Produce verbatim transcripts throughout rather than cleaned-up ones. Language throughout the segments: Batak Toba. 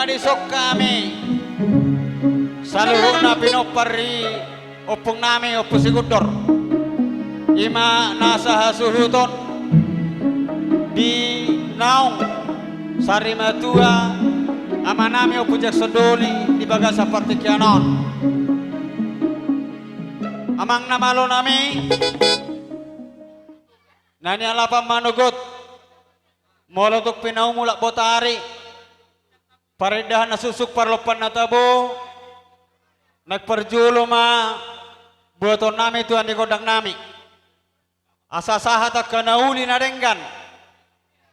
Dison hami saluhutna pinompar ni ompungnami Ompu Sigundor, i ma na sahasuhuton di naung sarimatua amanami Ompu Jackson Doli di bagasan partingkian on. Amang na malonami, na nialapan manogot, molo tung pinaumulak botari, parindahan na suksuk, parlompan na tabo, naeng parjolo ma buatonnami tu hami gondangnami. Asa sahat angka na uli na denggan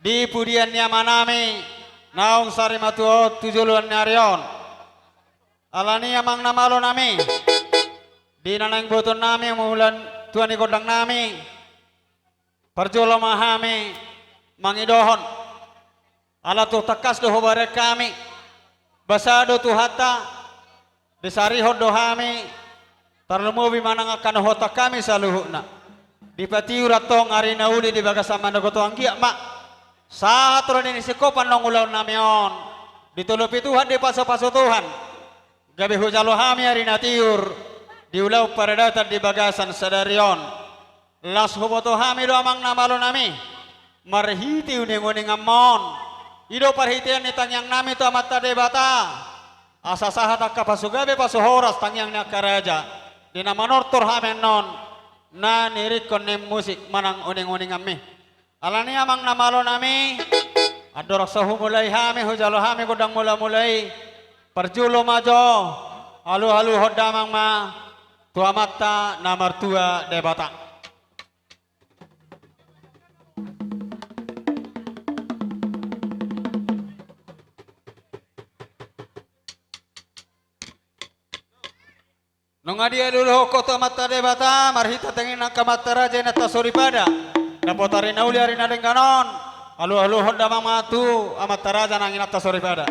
di pudian ni amanami naung sarimatua on tu joloan ni ari on. Alani amang na malonami, di na naeng buatonnami mulan tu hami gondangnami, parjolo ma hami mangidohon. Ala tung tangkas do hubahen hami, basa do Tuhanta, disarihon do hami, tarlumobi manang angka na huontang hami saluhutna. Dipatiur antong ari na uli di bagasan manogot on, anggiat ma sahat ro di na singkop annon ulaonnami on, ditolopi Tuhan, dipasupasu Tuhan. Gabe hujalo hami ari na tiur di ulaon paradatan di bagasan sadari on. Laos huboto hami do amang na malonami, marhite uninguninganmon, i do parhitean ni tangiangnami tu Amanta Debata, asa sahat angka pasu gabe pasu horas tangiang ni angka raja, di na manortor hami annon na niringkon ni musik manang uninguninganmi. Alani amang na malonami, andorang so humulai hami, hujalo hami gondang mulamula i, parjolo ma jo haluhaluhon damang ma tu Amanta na martua Debata. Nunga dialualuhon ho tu Amanta Debata, marhite tangiang ni angka amanta raja, inanta soripada, dapot ari na uli, ari na denggan on, alualuhon damang ma tu amanta raja nang inanta soripada.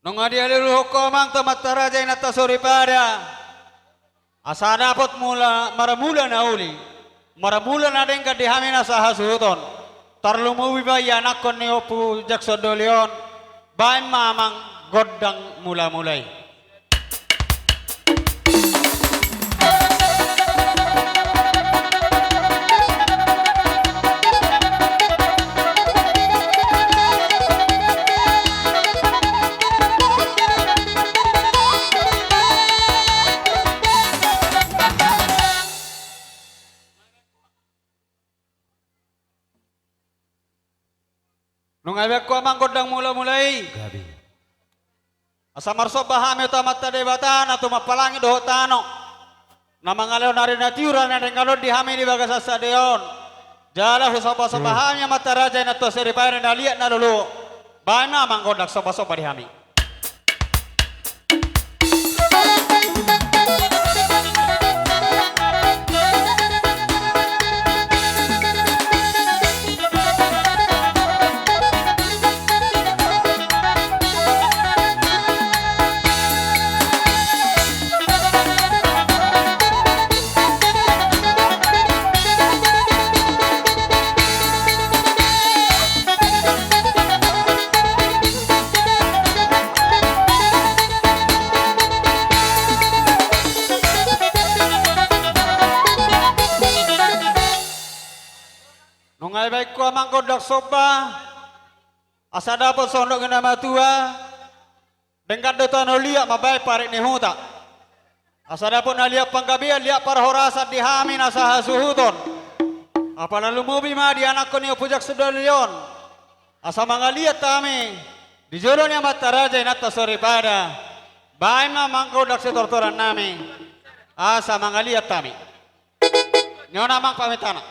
Nunga dialualuhon ho amang tu amanta raja, inanta soripada, asa dapot mula, marmula na uli, marmula na denggan di hami na sahasuhuton, tarlumobi ma ianakhon ni Ompu Jackson Doli on, baen ma amang gondang mulamula i. Nunga dibaen ho amang gondang mulamula i. Gabe. Asa marsomba hami tu Amanta Debata na tumompa langit dohot tano, na mangalehon ari na tiur, ari na denggan on di hami di bagasan sadari on. Jala husombasomba hami amanta raja, inanta soripada, na liat na lolo. Baen ma amang gondang sombasomba di hami. Nunga dibaen ho amang gondang somba, asa dapot songon nidok ni na matua, denggan do tano, liat mambaen parik ni huta. Asa dapot na liat panggabean, liat parhorasan di hami na sahasuhuton. Apala lumobi ma di anakhon ni Ompu Jackson Doli on. Asa mangaliat hami di jolo ni amanta raja, inanta soripada. Baen ma amang gondang sitortorannami, asa mangaliat hami. Ninna amang pamintaonna.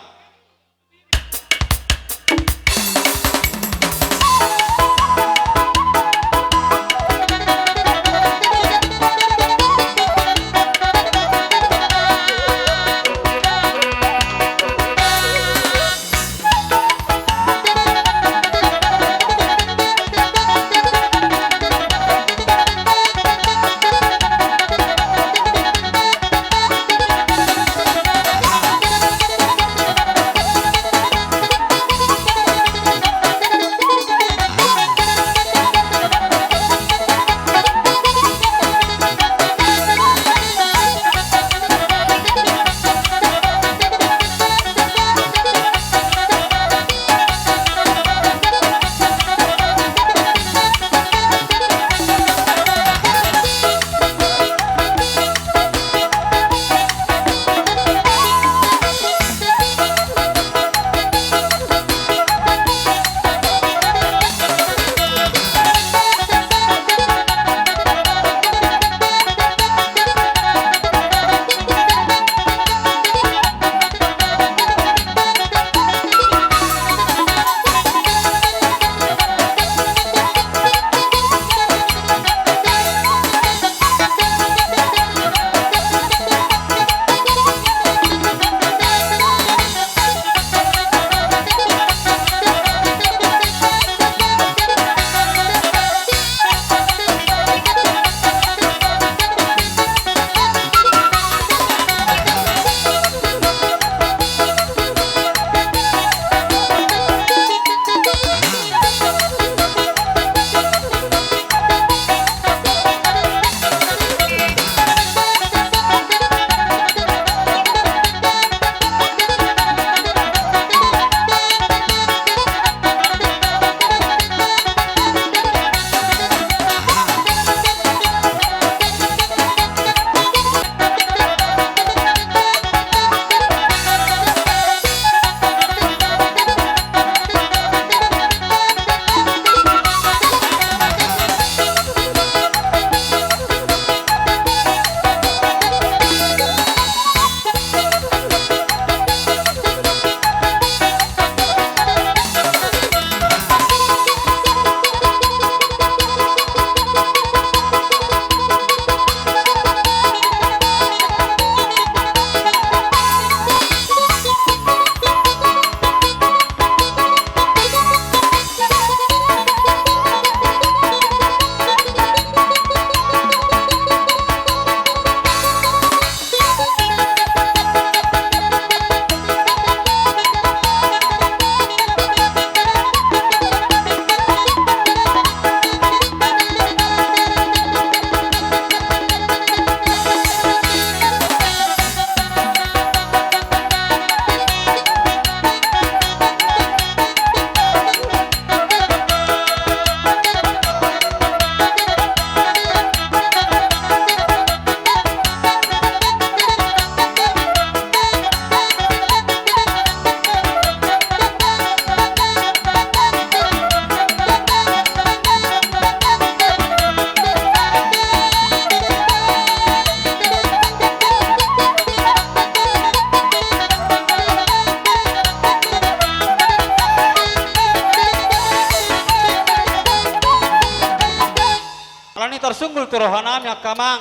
Sunggul tu rohanami angka amang,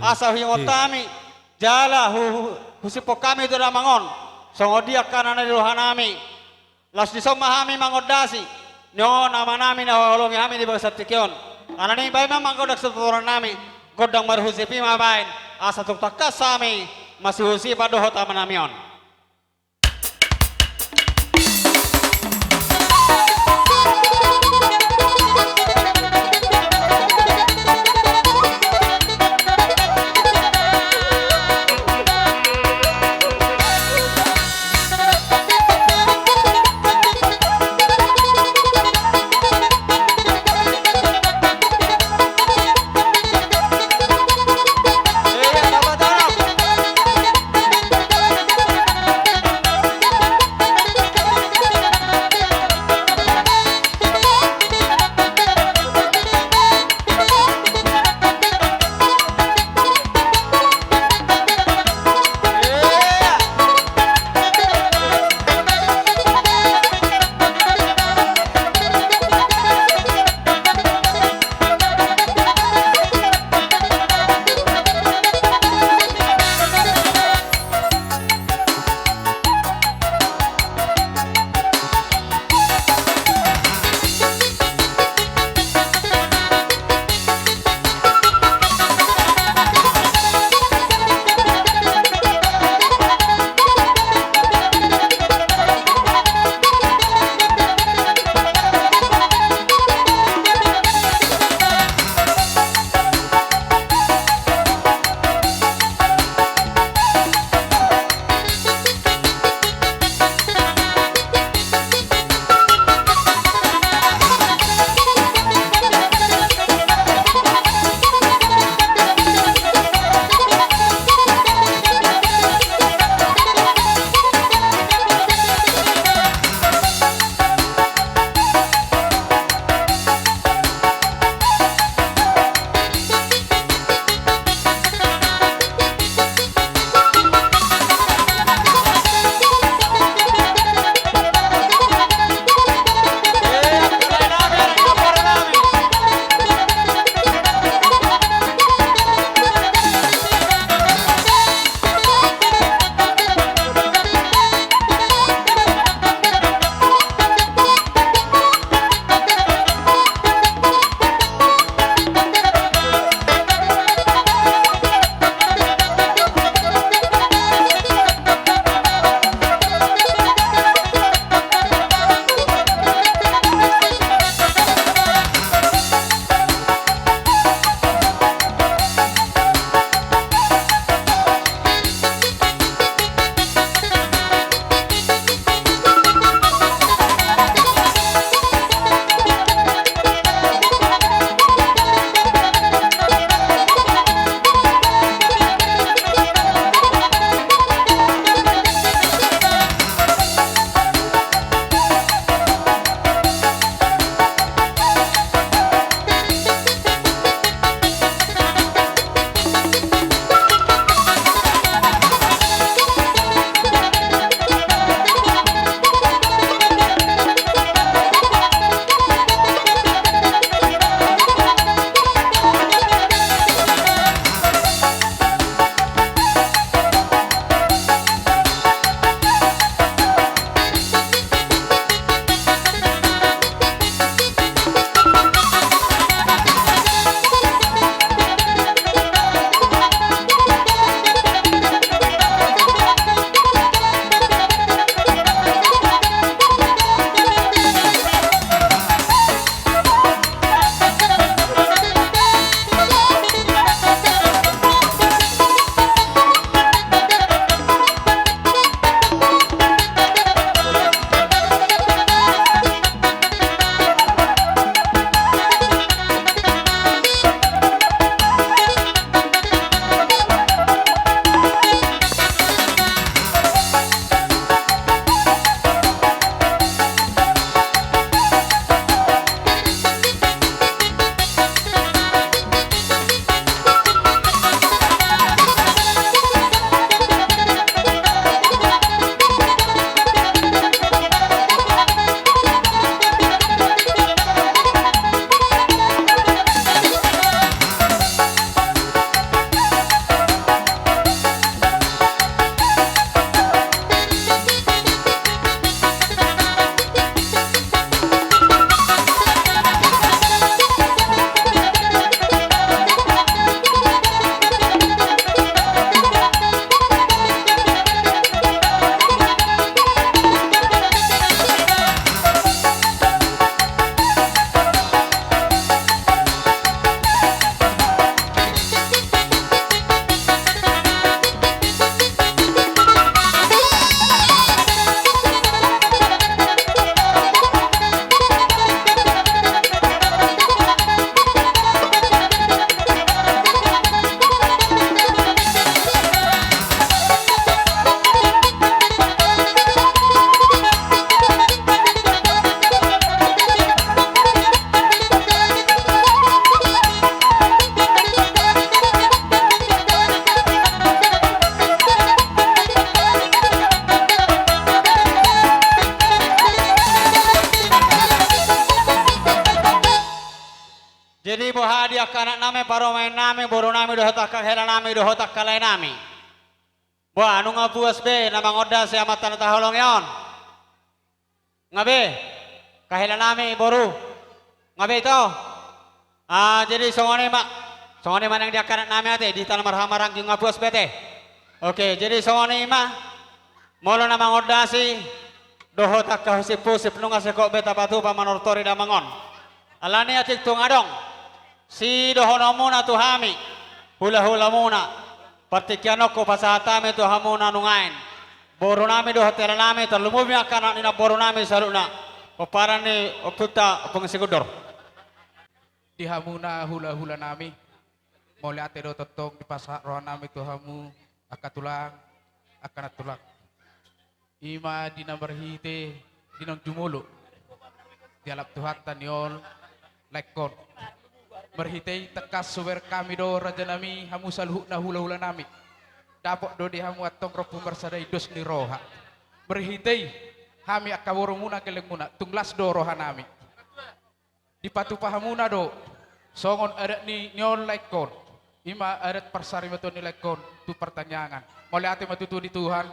asa huingot hami, jala hu-, hu-, husiphon hami do damang on, songon dia angka na di rohanami. Laos dison ma hami mangondasi, ni on amanami na huhaholongi hami di bagasan tingki on. Alani i baen ma amang gondang sitortorannami, gondang marhusip i ma baen, asa tung tangkas hami masihusipan dohot amanami on. Anaknami, parumaennami, borunami dohot angka helanami dohot angka laenami. Boha, nunga puas be na mangondasi amanta na taholongi on? Nga be? Angka helanami, boru? Nga be ito? Ah, jadi songon i ma. Songon i ma nang di angka anaknami ate, di hita na marhahamaranggi, nunga puas be ate? Oke, jadi songon i ma. Molo na mangondasi dohot angka husip-husip, nunga singkop be tapatupa manortori damang on. Alani atik tung adong sidohononmuna tu hami, hulahulamuna, partingkian on hupasahat hami tu hamuna nuaeng, borunami dohot helanami, tarlumobi angka anak ni namborunami saluhutna, pomparan ni ompunta Ompung Sigundor. Di hamuna hulahulanami, mauliate do tongtong dipasahat rohanami tu hamu angka tulang, angka nantulang. I ma di na marhite di naung jumolo dialap Tuhanta ni on laengkon. Marhite i tangkas hubereng hami do, rajanami, hamu saluhutna hulahulanami. Dapot do di hamu antong rompu marsadai dos ni roha. Marhite i hami angka borumuna, gellengmuna, tung las do rohanami. Dipatupa hamuna do songon adat ni, ni on laengkon. I ma adat parsarimaton ni laengkon tu partangiangan. Mauliate ma tutu di Tuhan.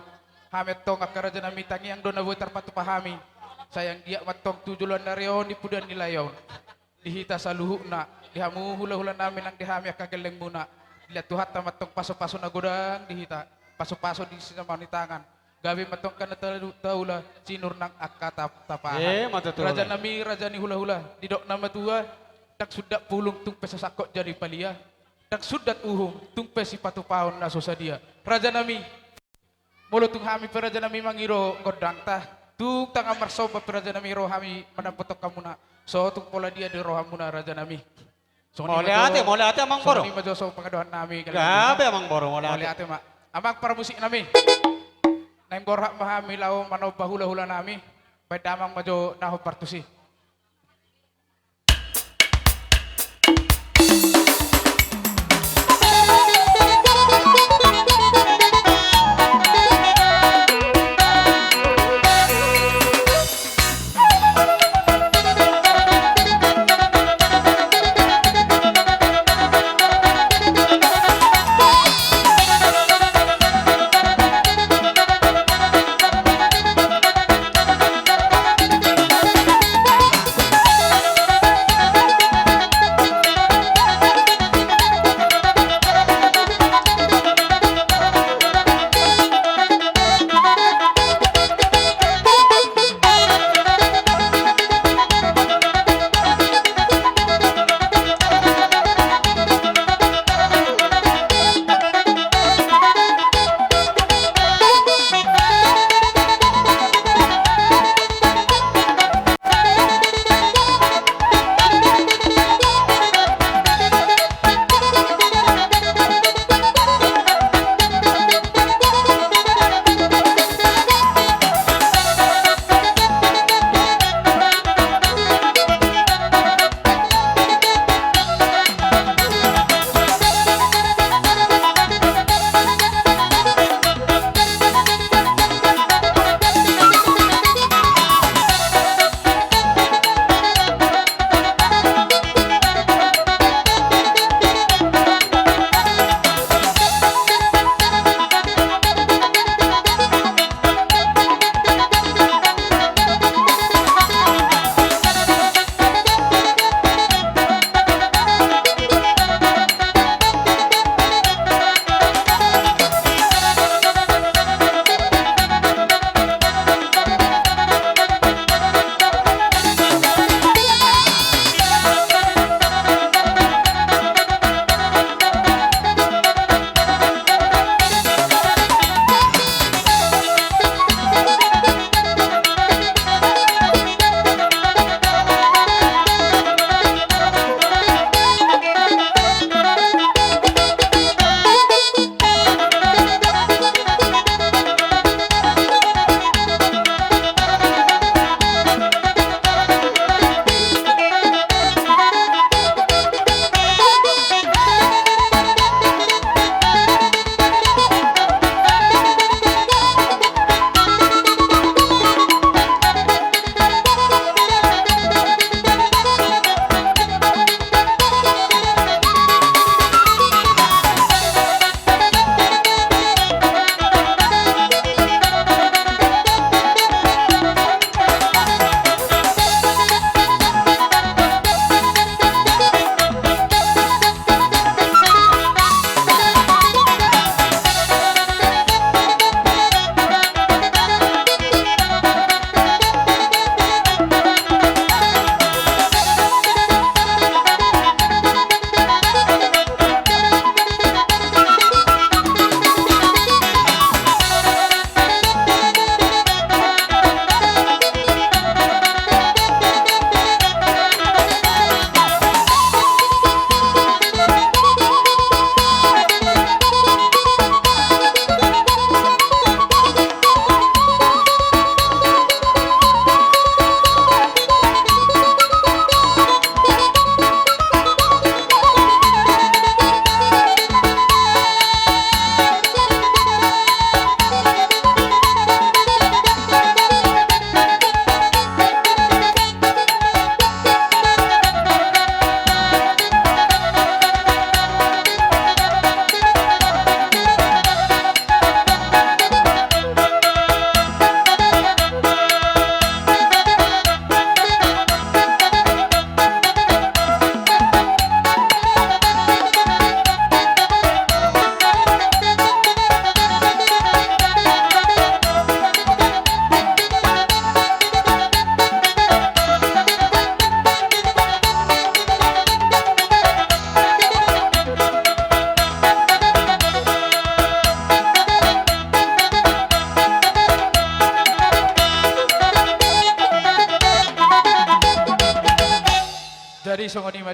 Hami antong angka rajanami, tangiang do na boi tarpatupa hami. Sai anggiat ma antong tu joloan ni ari on, di pudian ni lae on, di hita saluhutna, di hamu hulahulanami nang di hami angka gellengmuna, dilehon Tuhanta ma antong pasupasu na godang di hita, pasupasu di simaon ni tangan. Gabe ma antong angka na taula, sinur nang angka tap-, tapahan. Eh, ma tutu. Rajanami, raja ni hulahula, didok na matua: Ndang sundat pulung tung pe so sangkot jadi palia, ndang sundat uhum tung pe sipatupaon na so sadia. Rajanami, molo tung hami pe, rajanami, mangido gondangta, tung tangan marsomba pe, rajanami, ro hami mandapothon hamuna, so tung pola dia di rohamuna, rajanami. Songon i ma jo. Mauliate, mauliate, amang boru. Songon i ma jo so pangidoannami. Gabe, amang boru, mauliate. Mauliate ma. Amang parmusiknami, naeng borhat ma hami laho manomba hulahulanami. Baen damang ma jo na hombar tusi.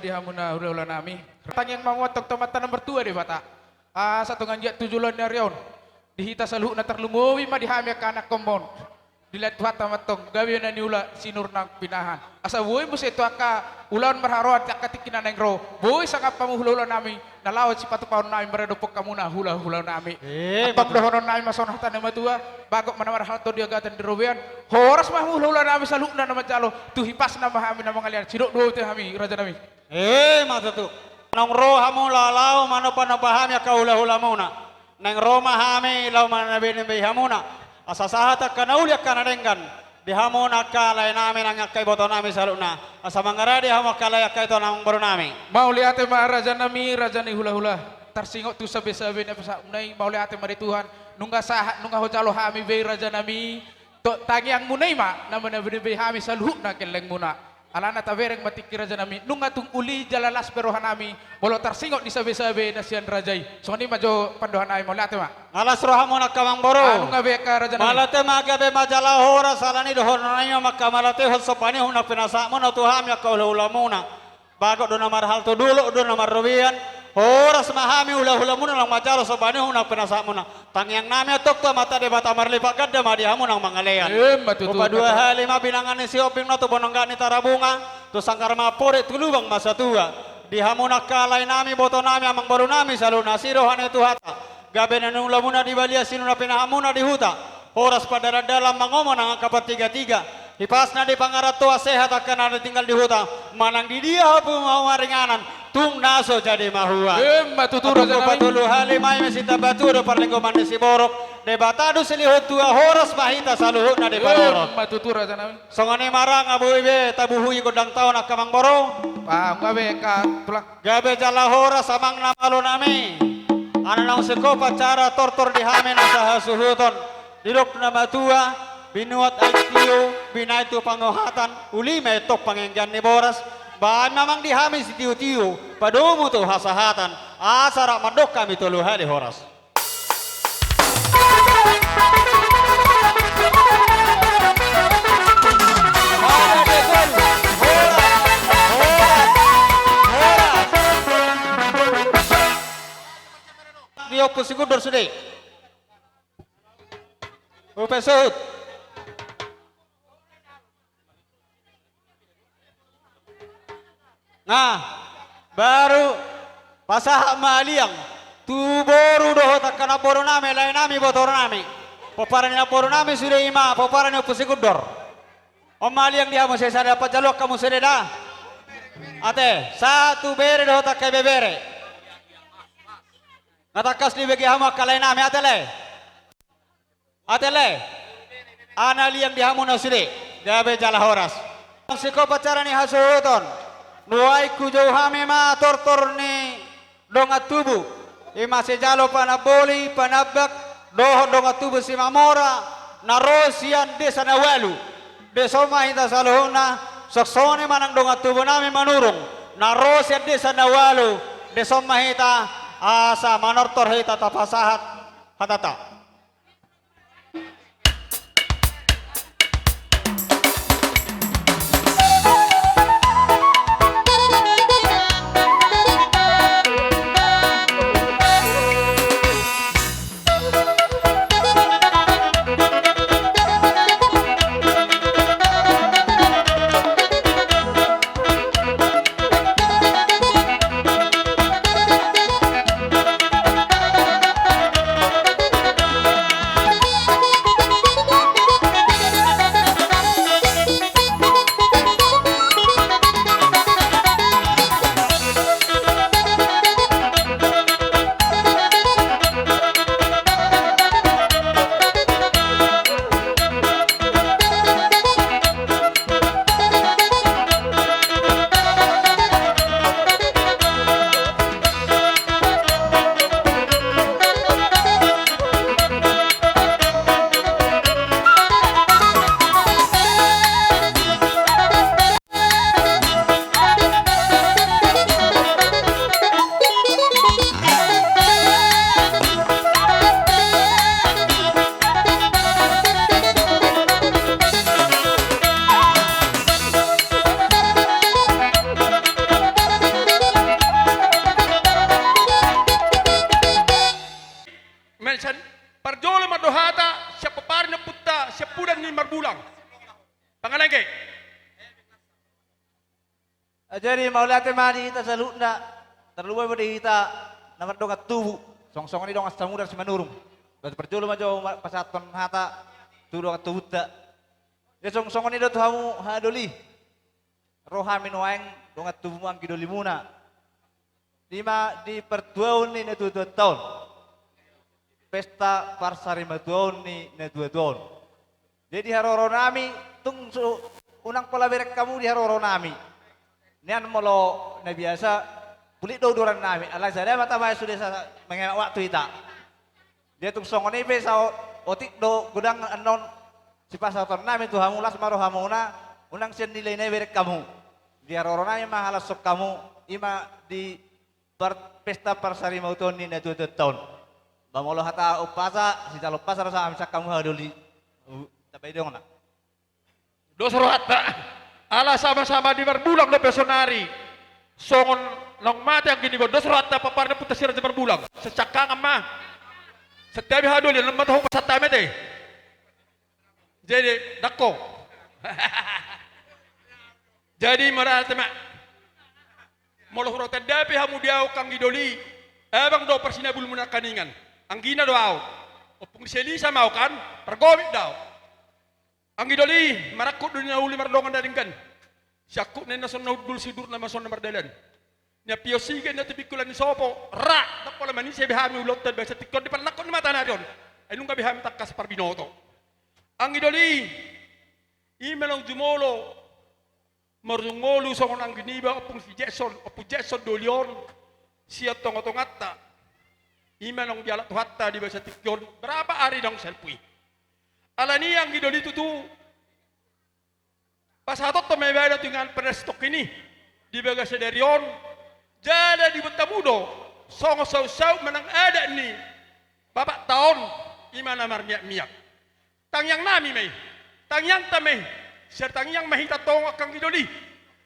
Di hamuna hulahulanami. Tangiang ma antong tu Amanta na martua Debata, asa tung anggiat tu joloan ni ari on, di hita saluhutna tarlumobi ma di hami angka anakkonmon. Dilehon Tuhanta ma antong gabe na niula sinur nang pinahan, asa boi muse tu angka ulaon marharoan di angka tingki na naeng ro, boi sangap hamu hulahulanami na laho sipatupaonnami maradophon hamuna hulahulanami. Eh, antong dohononnami ma songon hata ni natuatua: Bagot ma na marhalto di agatan di robean, horas ma hamu hulahulanami saluhutna na manjalo, tu hipasna ma hami na mangalean. Sidok do tu hami, rajanami. Eh, ma tutu. Naung ro hamu laho-laho manombanomba hami angka hulahulamuna. Naeng ro ma hami laho manambeimbei hamuna, asa sahat angka na uli angka na denggan di hamuna angka laenami nang angka ibotonami saluhutna, asa mangarade hamu angka lae, angka ito, amangborunami. Mauliate ma rajanami, raja ni hulahula. Tarsingot tu sabesabe na pinasahatmuna i, mauliate ma di Tuhan. Nunga sahat, nunga hujalo hami be, rajanami. To, tangiangmuna i ma na manambeimbei hami saluhutna gellengmuna. Alana tabereng ma tingki, rajanami, nunga tung uli jala las pe rohanami molo tarsingot di sabesabe na sian raja i. Songon i ma jo pandohanami, mauliate ma. Nga las rohamuna angka amangboru. Ah, nunga be, angka rajanami. Mauliate ma, gabe ma jala horas, alani dohononnami ma angka mauliatehon somba ni uhum na pinasahatmuna tu hami angka hulahulamuna. Bagot do na marhalto, dolok do na marrobean, horas ma hami hulahulamuna naung manjalo somba ni uhum na pinasahatmuna. Tangiangnami antong tu Amanta Debata marlipat ganda ma di hamu naung mangalean. Emma tutu. Upa dua hali ma binanga ni Sihombing na tu bonong gat ni Tarabunga, tu sanggar ma amporik, tu lubang ma satua. Di hamuna angka laenami, ibotonami, amangborunami saluhutna, asi roha ni Tuhanta. Gabe na niulamuna di balian, sinur na pinahanmuna di huta. Horas pandalandalan mangomo nang angka partigatiga. Hipasna di pangarantoan, sehat angka na tinggal di huta. Manang di dia hamu maringanan, tung na so jadi mahua. Emma tutu, rajanami. Patolu hali ma i, Sitambatua do parlinggoman ni siborok. Debata do silehon tua, horas ma hita saluhutna diparorot. Emma tutu, rajanami. Songon i ma ra, nga boi be tabuhui gondang taon angka amangboru. Ah, nga be, angka tulang. Gabe jala horas amang na malonami. Ala naung singkop acara, tortor di hami na sahasuhuton. Didok na matua: Binuat aek tio, binahen tu pangohatan, uli ma antong panganggian ni boras. Bahen ma amang di hami sitiotio, padomu tu hasahatan, asa rap mandok hami tolu hali horas. Di Ompu Sigundor sude. Upa suhut. Nga, baru pasahat ma liang tu boru dohot angka namborunami, laenami, ibotonami. Pomparan ni namborunami sude, i ma pomparan ni Ompu Sigundor. On ma liang di hamu, sai sada pajaluan hamu sude da. Ate, sahat tu bere dohot angka ibebere. Nga tangkas dibege hamu angka laenami, ate lae. Ate lae, ala liang di hamuna sude, gabe jala horas. Singkop acara ni hasuhuton, nuaeng hujou hami ma tortor ni dongan tubu, i ma sijalo panamboli, panambak, dohot dongan tubu Simamora, na ro sian desa na ualu. Dison ma hita saluhutna, songon i ma nang dongan tubunami Manurung, na ro sian desa na ualu. Dison ma hita, asa manortor hita tapasahat hatata. Marbulang. Pangalengke. Ah, jadi mauliate ma di hita saluhutna, tarlumobi ma di hita na mardongan tubu. Songon-songon i dongan samudar Simanurung. Berarti parjolo ma jo ma-, pasahathon hata tu dongan tubunta. Ia songon-songon i do tu hamu haha doli. Ro hami nuaeng dongan tubumu anggi dolimuna. Ima di partuaon ni natuatuanta on. Pesta parsarimatuaon ni natuatuanta on. Jadi di haroro nami, tung su-, unang pola bereng hamu di haroro nami. Nian molo na biasa, pulik do uduran nami. Alai sada ma tabaen sude sa-, manghemat waktu hita. Jadi tung songon i pe sa-, otik do godang annon sipasahaton nami tu hamu, las ma rohamuna, unang sian nilai na i bereng hamu. Di haroro nami ma halashon hamu, ima di par-, pesta parsarimatuaon ni natuatuanta on. Ba molo hata umpasa, sijalo umpasa do sa hami sian hamu haha doli. U-, tabai dong na. Dos rohanta, ala sama-sama di Marbulang dope saonari. Songon naung mate anggi niba on, dos rohanta pomparan ni ompunta si Raja Marbulang. Sesangkangan ma. Santabi haha doli, naung mate ho pasahat hami ate. Jadi, dakko. Jadi, mauliate ma. Molo hurang tanda pe hamu di ahu anggi doli, abang do parsinabulmuna nangkiningan. Anggina do ahu. Ompung ni si Elisa ma ahu kan, pargomit do ahu. Anggi doli, marangkup do na uli mardongan na denggan. Siangkup na inna songon na hundul, siudur na ma songon na mardalan. Niampi osigen na tu bingkulan ni sopo, ra, ndang pola manise be hami ulaonta di bagasan tingki on di parnangkok ni matanari on. Ai nunga be hami tangkas parbinoto. Anggi doli, ima naung jumolo marujung ngolu songon anggi niba, ompung si Jackson, ompung Jackson doli on, sian tongatonganta. Ima naung dialap Tuhanta di bagasan tingki on, berapa ari naung salpu i. Alani i anggi doli tutu, pasahatonta ma ibana tu inganan parnatongkin i, di bagasan sadari on, jala diboan hamu do, songon sautsaut manang adat ni bapakta on, ima na marmiakmiak. Tangiang nami ma i, tangiangta ma i, sian tangiang ma hita tong angka anggi doli.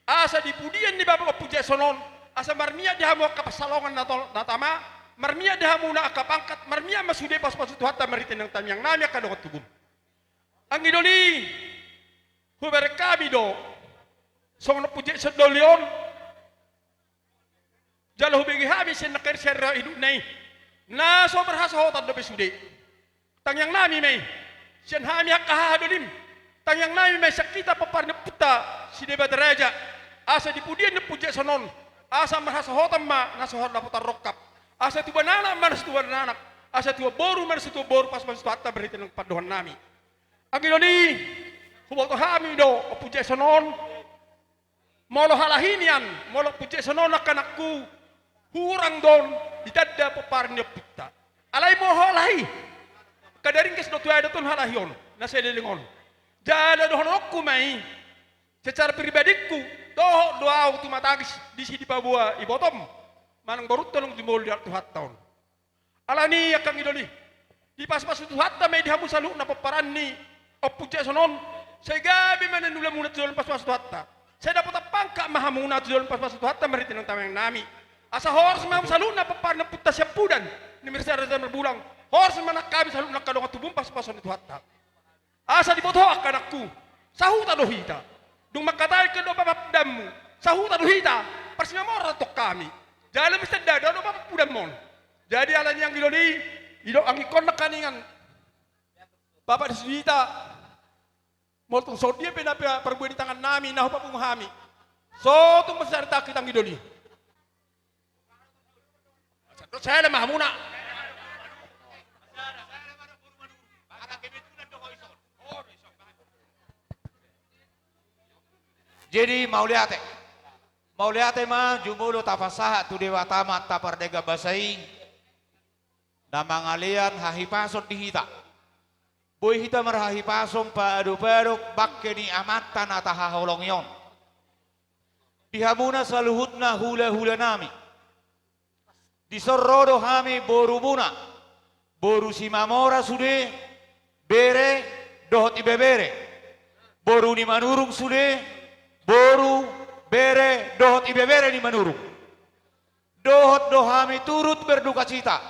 Asa di pudian ni bapak ompung Jackson on, asa marmiak di hamu angka pansalongan na to-, na tama, marmiak di hamuna angka pangkat, marmiak ma sude pasupasu ni Tuhanta marhite nang tangiang nami angka dongan tubum. Anggi doli, hubereng hami do, songon ompung Jackson doli on, jala hubege hami sian nangkin sera hidupna i, na so marhasohotan dope sude. Tangiang nami ma i, sian hami angka haha dolim, tangiang nami ma i sian hita pomparan ni ompunta si Debata Raja, asa di pudian ni ompung Jackson on, asa marhasohotan ma na so dapotan rongkap, asa tubuan anak ma na so tubuan anak, asa tubuan boru ma na so tubuan boru, pasupasu ni Tuhanta marhite nang pandohan nami. Anggi doli, huboto hami do, ompung Jackson on, molo halahi nian, molo ompung Jackson on angka anakku, hurang do on ditanda pomparan ni ompunta. Alai molo halahi, angka na ringgas do tu adat on halahi on, na saleleng on. Jala dohononku ma i, secara pribadingku, dohot do ahu tumatangis disi dipaboa ibotom, manang borunta naung jumolo dialap Tuhanta on. Alani i angka anggi doli, dipasupasu Tuhanta ma i di hamu saluhutna pomparan ni ompung Jackson on, sai gabe ma nannulamuna tu joloan pasupasu Tuhanta. Sai dapotan pangkat ma hamuna tu joloan pasupasu Tuhanta marhite nang tangiang nami. Asa horas ma hamu saluhutna pomparan ni ompunta siampudan ni Mirsa Raja Marbulang. Horas ma nang hami saluhutna angka dongan tubum pasupasu ni Tuhanta. Asa diboto ho angka anakku, sahuta do hita. Dung mangkatai angka do papapudanmu, sahuta do hita. Parsimamora tong hami. Jala mesti ndada do papapudanmon. Jadi alani i anggi doli, didok anggikkon nangkiningan, bapak ni si Dita, molo tung songon dia pe na pe parbue ni tangan nami na hupapungu hami, so tung marsarita hita anggi doli. Sada ma hamuna. Jadi mauliate. Mauliate ma jumolo tapasahat tu Debata ma tapardenggan basa i, na mangalean hahipason di hita. Boi hita marhahipason paadop-adop bangke ni amanta na tahaholongi on. Di hamuna saluhutna hulahula nami. Dison ro do hami borumuna, boru Simamora sude, bere dohot ibebere. Boru ni Manurung sude, boru, bere dohot ibebere ni Manurung. Dohot do hami turut berdukacita,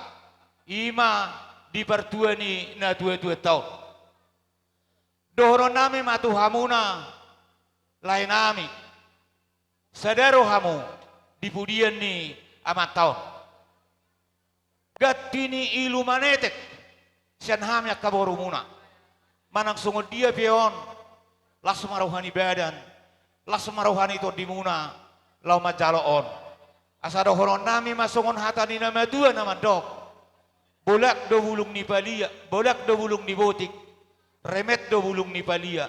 ima di partua ni natuatuanta on. Dohononnami ma tu hamuna, laenami, sada do hamu di pudian ni amanta on. Ganti ni ilu manetek sian hami angka borumuna. Manang songon dia pe on, las ma roha ni badan, las ma roha ni tondimuna laho manjalo on. Asa dohononnami ma songon hata ni na matua na mandok: Bolak do bulung ni palia, bolak do bulung ni botik, remet do bulung ni palia.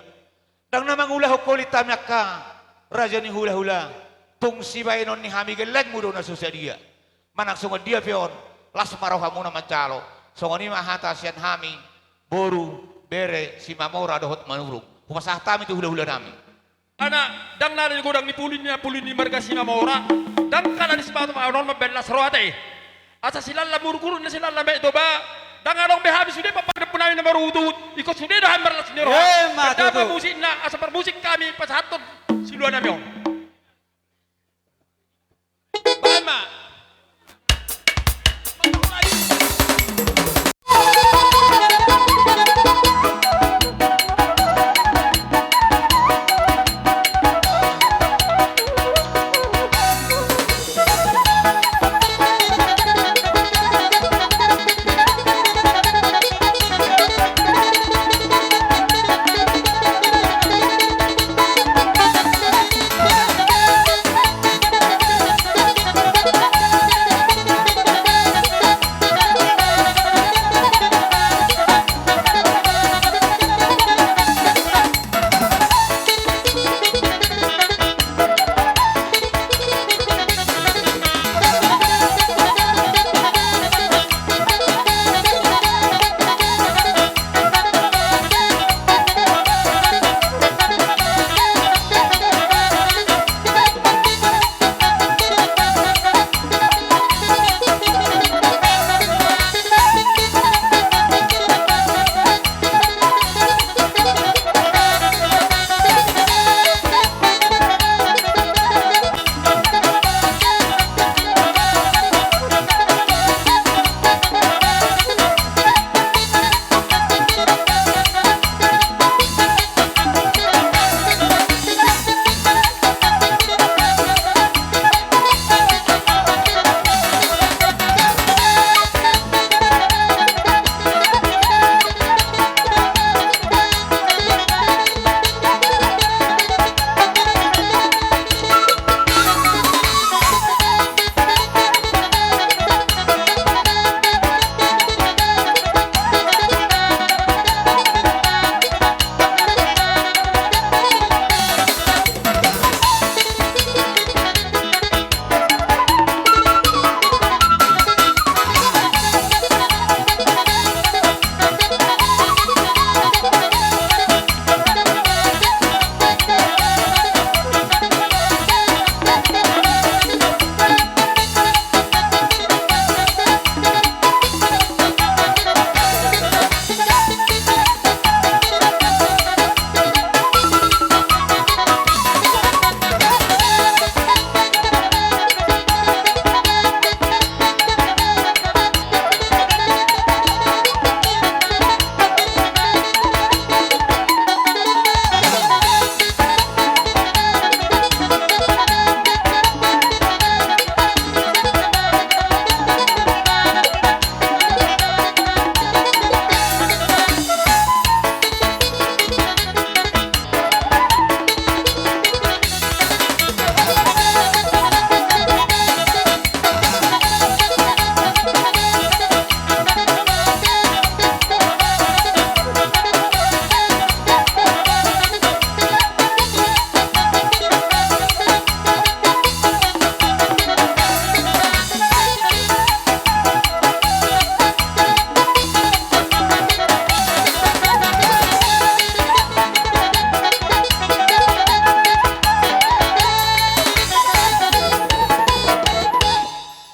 Ndang na mangulahon holit hami angka raja ni hulahula, tung sibaenon ni hami gellengmu do na so sadia. Manang songon dia pe on, las ma rohamuna manjalo. Songon i ma hata sian hami, boru, bere, Simamora dohot Manurung. Hupasahat hami tu hulahulanami. Anak, ndang na ada di godang ni puli ni, puli ni marga Simamora. Ndang kalah di sipato paonon mambaen las roha te. Asa silala murguru na silala baen Toba. Ndang adong be hami sude papadepunami na maruhutruhut. Ingkon sude do hami marlas ni roha. Emma tutu. Parmusik na, asa parmusik hami pasahathon siluanami on. Baen ma.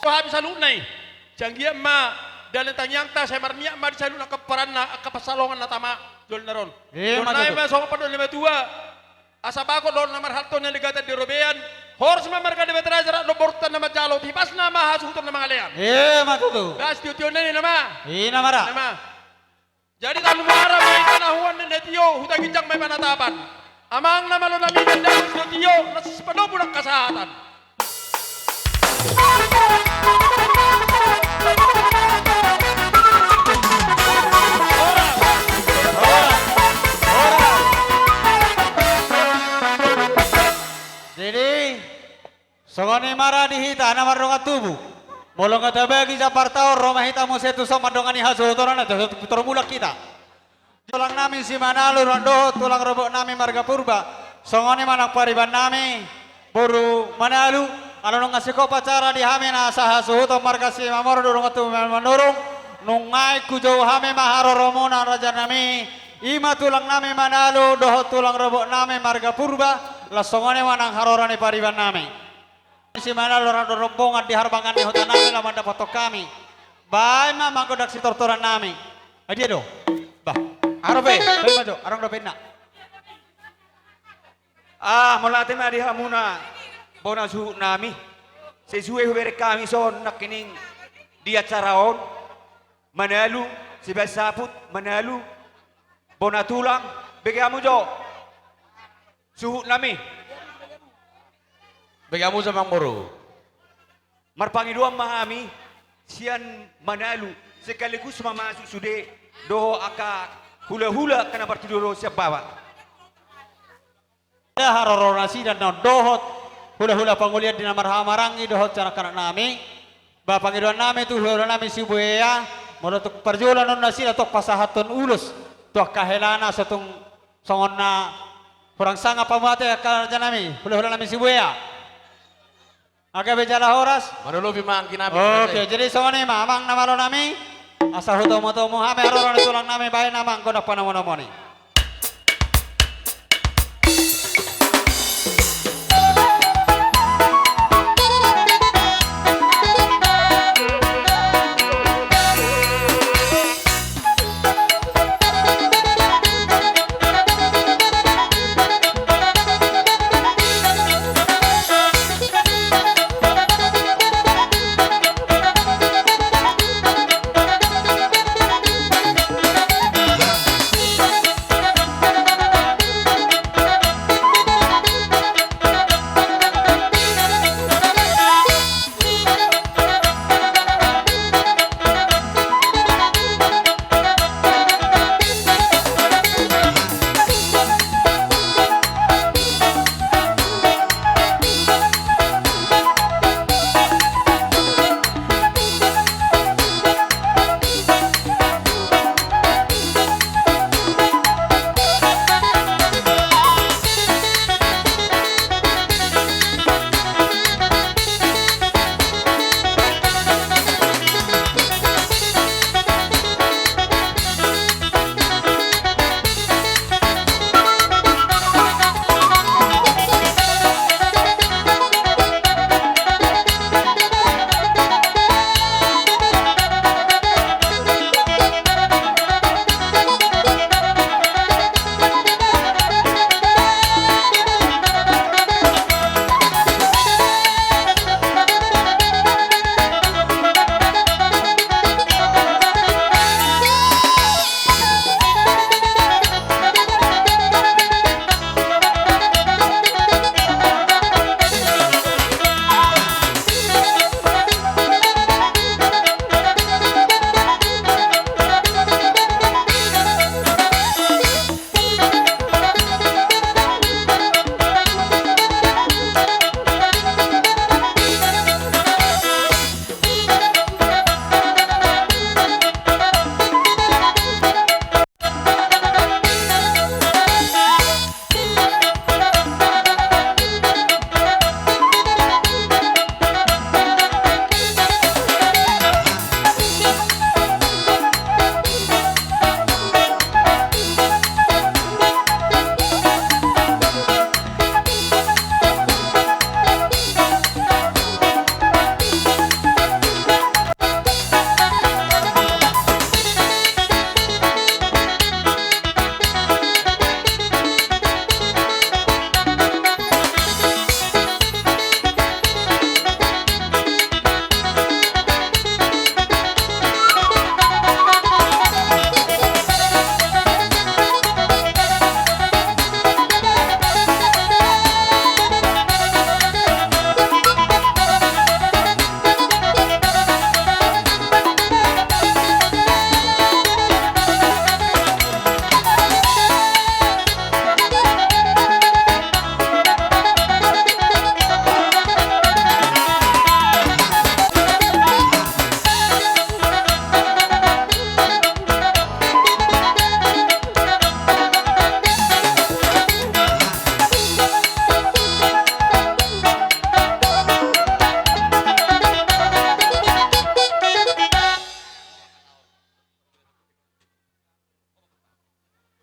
Hami saluhutna i. Sai anggiat ma dalan tangiangta, sai marmiak ma di saluhut angka pomparanna, angka pansalongan na tama jolo na ro on. Emma tutu. Songon pandok ni na matua. Asa bagot dohot na marhalto na ligatan di robean. Horas ma marga Debata raja rap dohot borunta na manjalo, tibasna ma hasuhuton na mangalean. Emma tutu. Bahen tiontionan i nama. I nama ra. Nama. Jadi Tanuara ma hita na huan nene tio, huta ginjang ma i panatapan. Amang na malo nami, dandang do tio, na sipalobu nang kasahatan. Jadi, songon i ma ra di hita na mardongan tubu. Molo nga tabagi jambar taon, ro ma hita muse tu son mandongani hasuhuton on, ate so tu pintor mulak hita. Tulang nami si Manalu dohot tulang robot nami marga Purba. Songon i ma nang pariban nami boru Manalu. Ala nunga singkop acara di hami na sahasuhuton marga Simamora dohot dongan tubu Manurung, nunga ingkon hujou hami ma haroromuna raja nami. I ma tulang nami Manalu dohot tulang robot nami marga Purba. Laos songon i ma nang haroro ni pariban nami. Si Manalu rap dohot rombongan di harbangan ni huta nami laho mandapothon hami. Baen ma amang gondang sitortoran nami. Ai dia do? Bah. Aha dope? Baen ma jo, adong dope inna. Ah, mauliate ma di hamuna bona suhut nami. Sai sue hubereng hami son nangkining di acara on. Manalu, sibaen saput, Manalu, bona tulang, bege hamu jo. Suhut nami. Bege hamu jo amang boru. Marpangidoan ma hami sian Manalu, sekaligus ma masuk sude dohot angka hulahula angka na martudu ro sian baba. Haroro nasida na dohot hulahula pangolian di na marhahamaranggi dohot sian angka anak nami. Ba pangidoan nami tu hulahula nami Sibuea, molo tung parjolo annon nasida tong pasahathon ulos tu angka helana, so tung songon na hurang sangap hamu ate angka raja nami, hulahula nami Sibuea. Gabe jala horas. Manolopi ma anggi nami. Oke, jadi songon i ma amang na malo nami. Asa hutomutomu hami haroro ni tulang nami, baen amang gondang panomunomuni.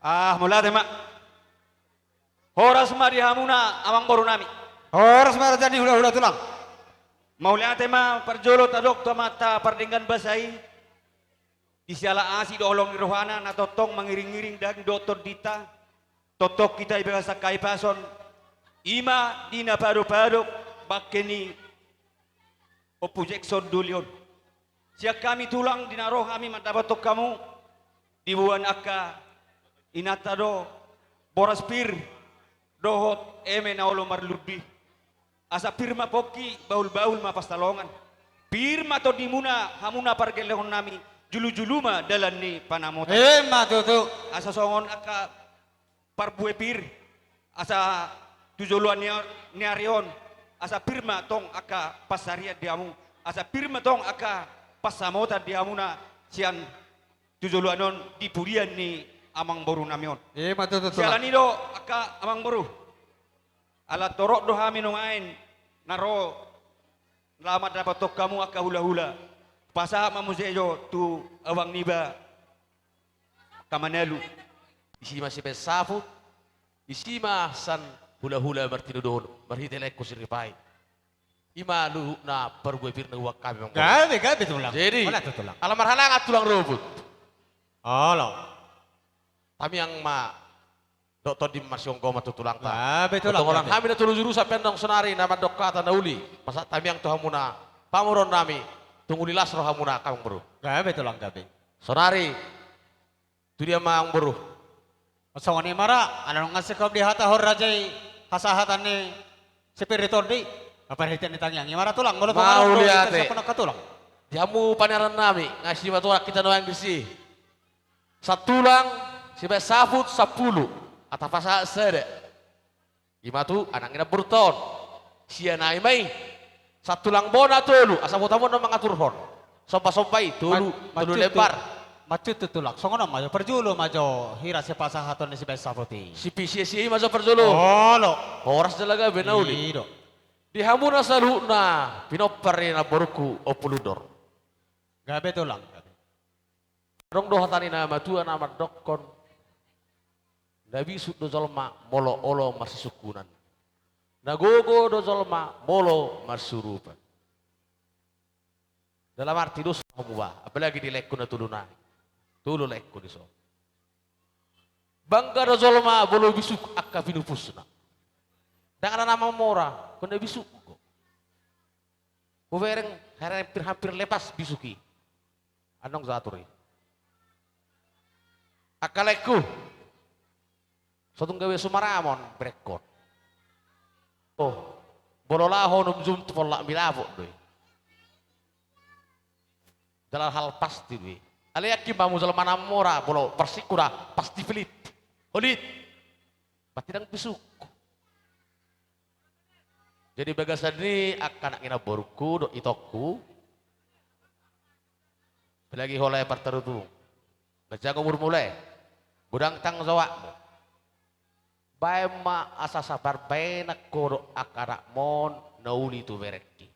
Ah, mauliate ma. Horas ma di hamuna amangboru nami. Horas ma raja ni hulahula tulang. Mauliate ma parjolo tadok tu Amanta pardenggan basa i. Di siala asi dohot holong ni rohana na tongtong mangiringiring daging dohot tondinta. Tongtong hita di bagasan hahipason. I ma di na padopadok bangke ni Ompu Jackson doli on. Sian hami tulang di na ro hami mandapothon hamu, diboan angka inanta do boras pir dohot eme na olo marlundu i. Asa pir ma pongki, bahulbahul ma pansalongan. Pir ma tondimuna, hamuna pargellengon nami, jolojolo ma dalan ni panamotan. Emma tutu. Asa songon angka parbue pir, asa tu joloan ni, ni ari on, asa pir ma tong angka pansarian di hamu, asa pir ma tong angka pansamotan di hamuna sian tu joloan on di pudian ni amangboru nami on. Emma tutu tulang. Siala ni i do angka amangboru. Ala torop do hami nuaeng na ro laho mandapothon hamu angka hulahula. Pasahat ma muse jo tu abang niba angka Manalu. Disi ma sibaen saput, disi ma sian hulahula martinodohon marhite laengku Siripai. I ma luhutna parbue pir na huboan hami amangboru. Gabe, gabe tulang. Jadi, mauliate tulang. Ala marhalangan tulang rumput. Olo. Tamiang ma dohot tondi marsigomgoman tu tulangta. Gabe tulang, gabe. Hami na tolu jurusan pe annon sonari na mandok hata na uli. Pasahat tamiang tu hamuna pamoruon nami, tung uli las rohamuna amangboru. Gabe tulang, gabe. Sonari tu dia ma amangboru? Songon i ma ra, ala nunga singkop dihatahon raja i hasahatan ni si pir ni tondi. Marhite ni tangiang i ma ra tulang, molo tung adong do. Mauliate. Di hamu paniaran nami, nga disi ma tulang hita nuaeng disi. Satulang sibaen saput sampulu, asa pasahat sada. I ma tu anak ni namborunta on. Sia nai ma i. Satulang bona tolu, asa boto hamu annon mangaturhon. Sombasomba i tolu, tolu lembar. Mansai tutu tulang. Songon on ma jo parjolo ma jo hira sipasahaton ni sibaen saput i. Sipi sia-sia i ma jo parjolo. Olo. Horas jala gabe na uli. I do. Di hamuna saluhutna pinompar ni namborungku Ompu Lundor. Gabe tulang. Adong do hata ni na matua na mandokkon, na bisuk do jolma molo olo marsisungkunan. Na gogo do jolma molo marsurupan. Dalam arti dos hamu ba, apalagi di laengku na tolu nai. Tolu laengku dison. Bangga do jolma molo bisuk angka pinupusna. Ndang ada na mamora, anggo na bisuk do. Hubereng, hampir-hampir lepas bisuk i. Annon jo atur i. Angka laengku. So tung gabe sumaramon berengkon. Oh, molo laho nunjum tu pollak mi dapot do i. Jala hal pasti do i. Alai anggi ma hamu jolma na mamora, molo parsingkop da pasti pelit. Holit. Berarti ndang bisuk. Jadi bagasan ni angka anak ni namborungku dohot itongku. Apalagi ho lae partarutung. Ganjang umurmu lae. Godang tanggung jawabmu. Baen ma asa sabar baenan ho dohot angka anakmon na uli tu berengki.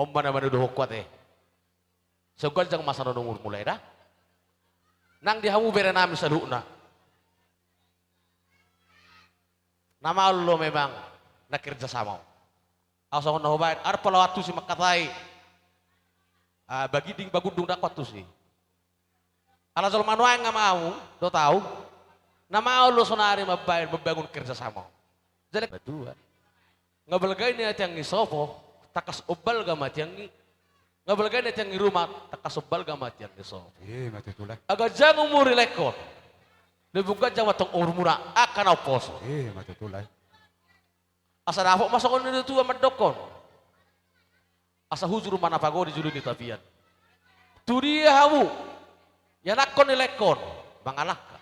On ma na manodohonku ate. Sai ganjang ma sanon umurmu lae da. Nang di hamu bere nami saluhutna. Na maol do memang na kerja sama on. Au songon na hubaen, ar pola antusi mangkatai. Ah, baginding bagundung ndang ho antusi. Ala jolma nuaeng nga mau do tau. Na maol do sonari mambaen, mambangun kerja sama. Jelek. Matua. Nga balga i na tiang ni sopo, tangkas umbalga ma tiang i. Nga balga i na tiang ni ruma, tangkas umbalga ma tiang ni sopo. Eh, matua tulang. Ganjang umur ni laengkon. Lebih ganjang ma tong umurmuna, angka na umposo. Eh, matua tulang. Asa dapot ma songon na nidok ni natua-tua mandokkon. Asa hujur ma na pago di julu ni tapian. Tu dia hamu, ianakkon ni laengkon, mangalangka.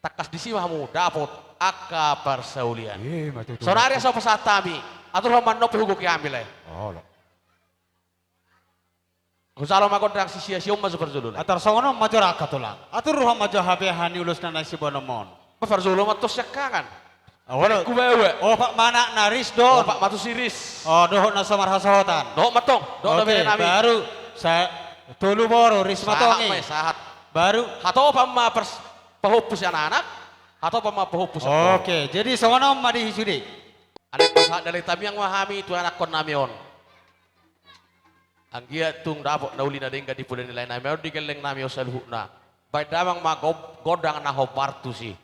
Tangkas disi ma hamu dapot angka parsaulian. Eh, matua tulang. Sonari asa pasahat hami, aturhon ma annon pe hugohi hami lae. Olo. Hujalo ma gondang sisia-sia on ma jo parjolo lae. Atar songon on ma jo raka tulang. Aturhon ma jo hape aha ni ulos na naeng siboanonmon. Parjolo ma tong siangkangan. Olo. Kubawa. Opat ma anak na ris dohot. Opat ma tusi ris. Oh, dohot na so marhasohotan. Dohot ma tong. Dohot na bere nami. Oke, baru sa-, tolu boru ris ma tong i. Sahat ma i, sahat. Baru. Hatopan ma pers-, Pahompu sian anak, hatop ma pahompu sian boru. Oke, jadi songon on ma di sude. Alai pasahat dalek tamiang ma hami tu anakkonnami on. Anggiat tung dapot na uli na denggan di poda ni laenami on di gellengnami on saluhutna. Baen damang ma gob-, gondang na hombar tusi.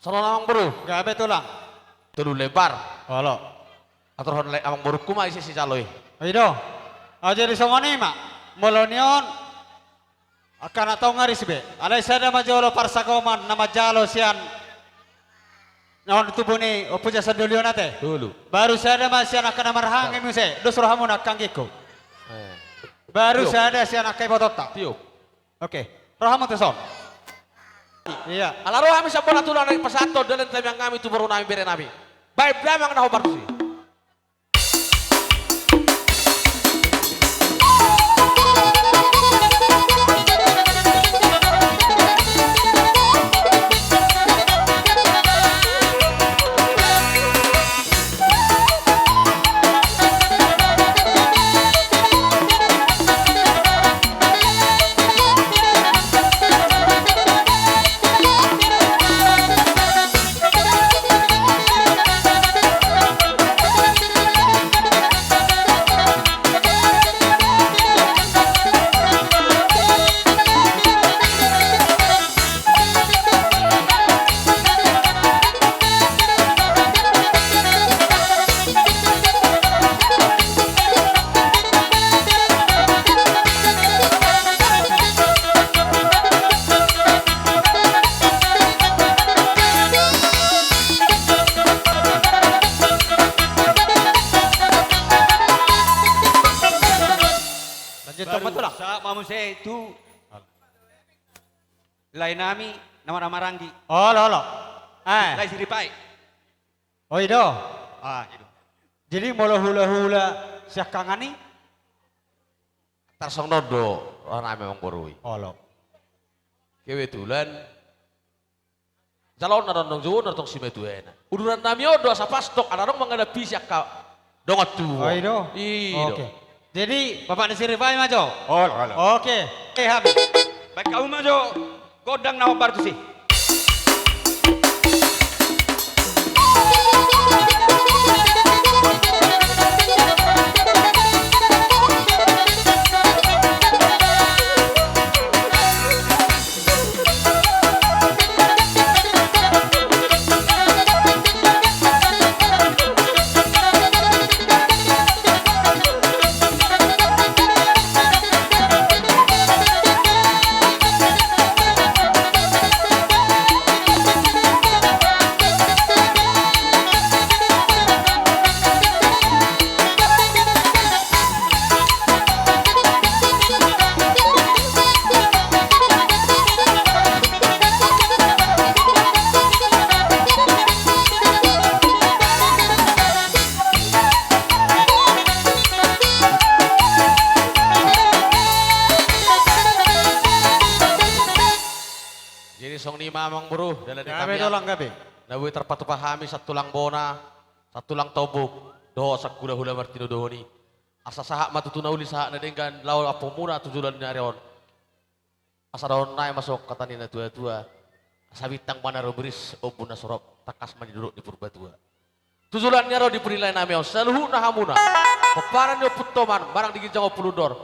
Songon amang boru. Gabe tulang. Tolu lembar. Olo. Aturhon lae amang borungku ma ise sijalo i. I do. Ah, jadi songon i ma. Molo ni on angka na tong aris be. Alai sada ma jolo parsagoman na manjalo sian na on tubu ni Ompu Jason Dolion ate. Tolu. Baru sada ma sian angka na marhahaanggi muse. Dos rohamuna angka anggingku. Eh. Baru sada sian angka ibotonta. Tiup. Oke, rohamu tu son. Ia. Ala ro hami sian bona tulang na dipasahathon dalek tamiangnami tu borunami berenami. Baen damang na hombar tusi. Lanjut, Baru, Pak Tulang. Sa-, ma muse tu laenami na marhahamaranggi. Olo, olo. Eh. Lae Siripai. Oh, i do. Ah, i do. Jadi molo hulahula siangkangan i? Tarsongon on do rohanami amang boru i. Olo. Kebetulan jaloonna do annon, jaloonna do tong simatuana. Udurannami on do asa pas tong ala adong mangalap i siangka dongan tubu. Oh, i do? I do. Oke. Jadi, Bapak ni Siripai ma jo? Olo, olo. Oke. Oke, hami. Baen hamu ma jo gondang na hombar tusi. Jadi songon i ma amang boru, dalan ni hami, tulang, gabe na boi tarpatupa hami sian tulang bona, sian tulang tombuk, dohot sian hulahula martinodohon i. Asa sahat ma tutu na uli sahat na denggan laho ampuonmuna tu joloan ni ari on. Asa dohonon nami ma songon hata ni natuatua: Asa bintang ma na ro, boris ombun na so rop, tangkas ma niduruk ni Purbatua. Tu joloan ni ari on dipinilai nami on saluhutna hamuna pomparan ni Ompu Toman manang di ginjang Ompu Lundor.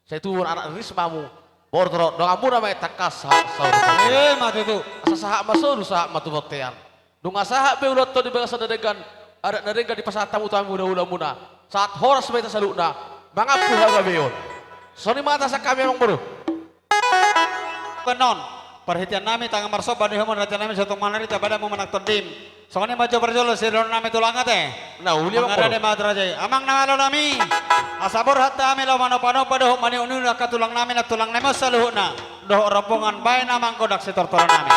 Sai tubu anak riris ma hamu, boru torop, donganmuna ma i tangkas sa-, saur matua. Ima tutu. Asa sahat ma solu, sahat ma tu bontean. Nunga sahat be ulaonta on di bagasan na denggan, adat na denggan dipasahat hamu tu hami hulahulamuna. Sahat horas ma hita saluhutna mangampu hagabeon. Songon i ma hata sian hami amang boru. Annon, parhitean nami tangan marsomba di hamu raja nami, sotung manari tabada hamu manang tondim. Songon i ma jo parjolo sidohonon nami tulang, ate. Na uli amang boru. Mangarade ma tu raja i. Amang na malo nami, asa borhat hami laho manompanompa dohot maniukiuki angka tulang nami, nantulang nami on saluhutna, dohot rombongan, baen amang godang sitortoran nami.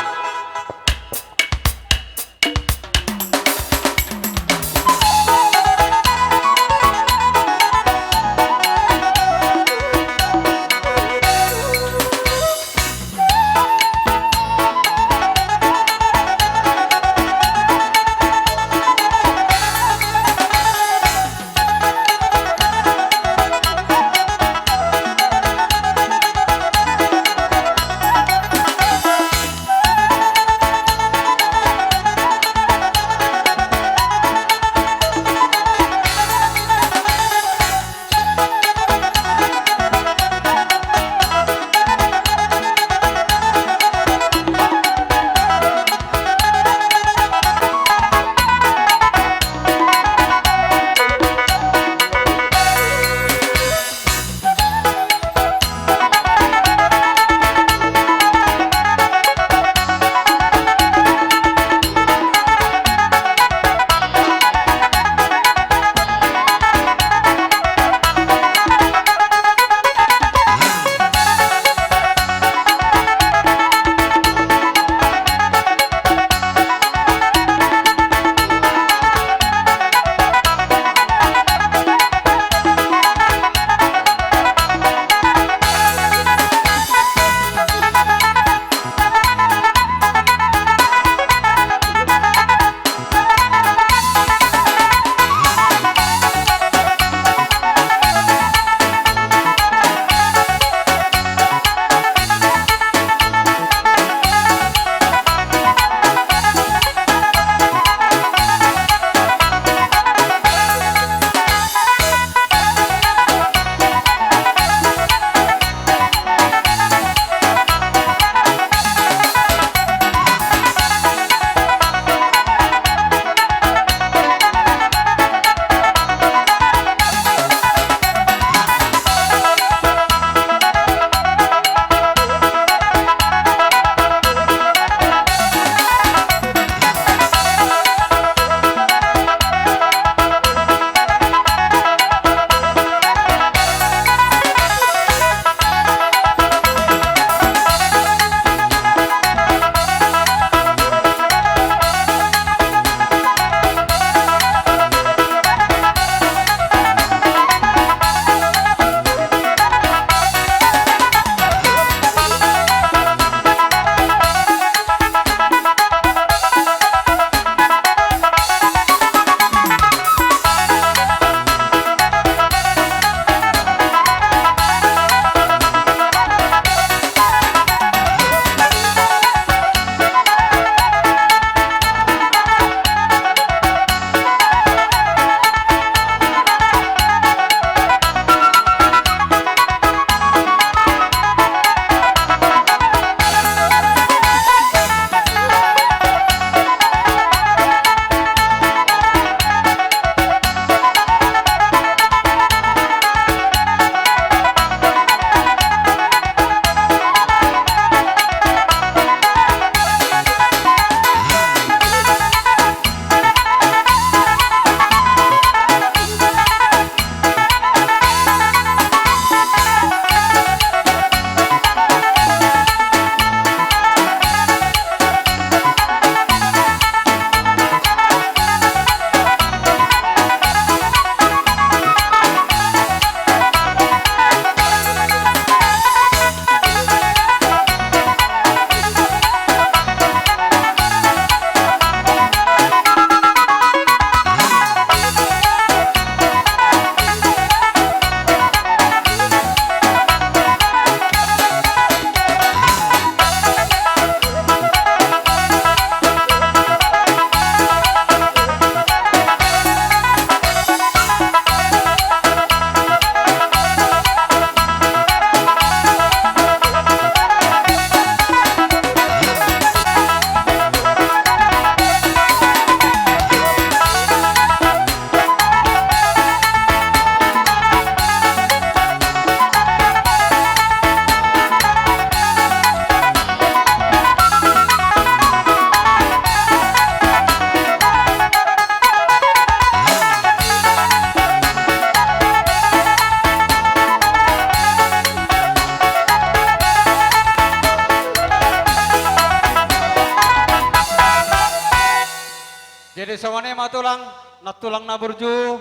Songon i ma tulang, nantulang na burju.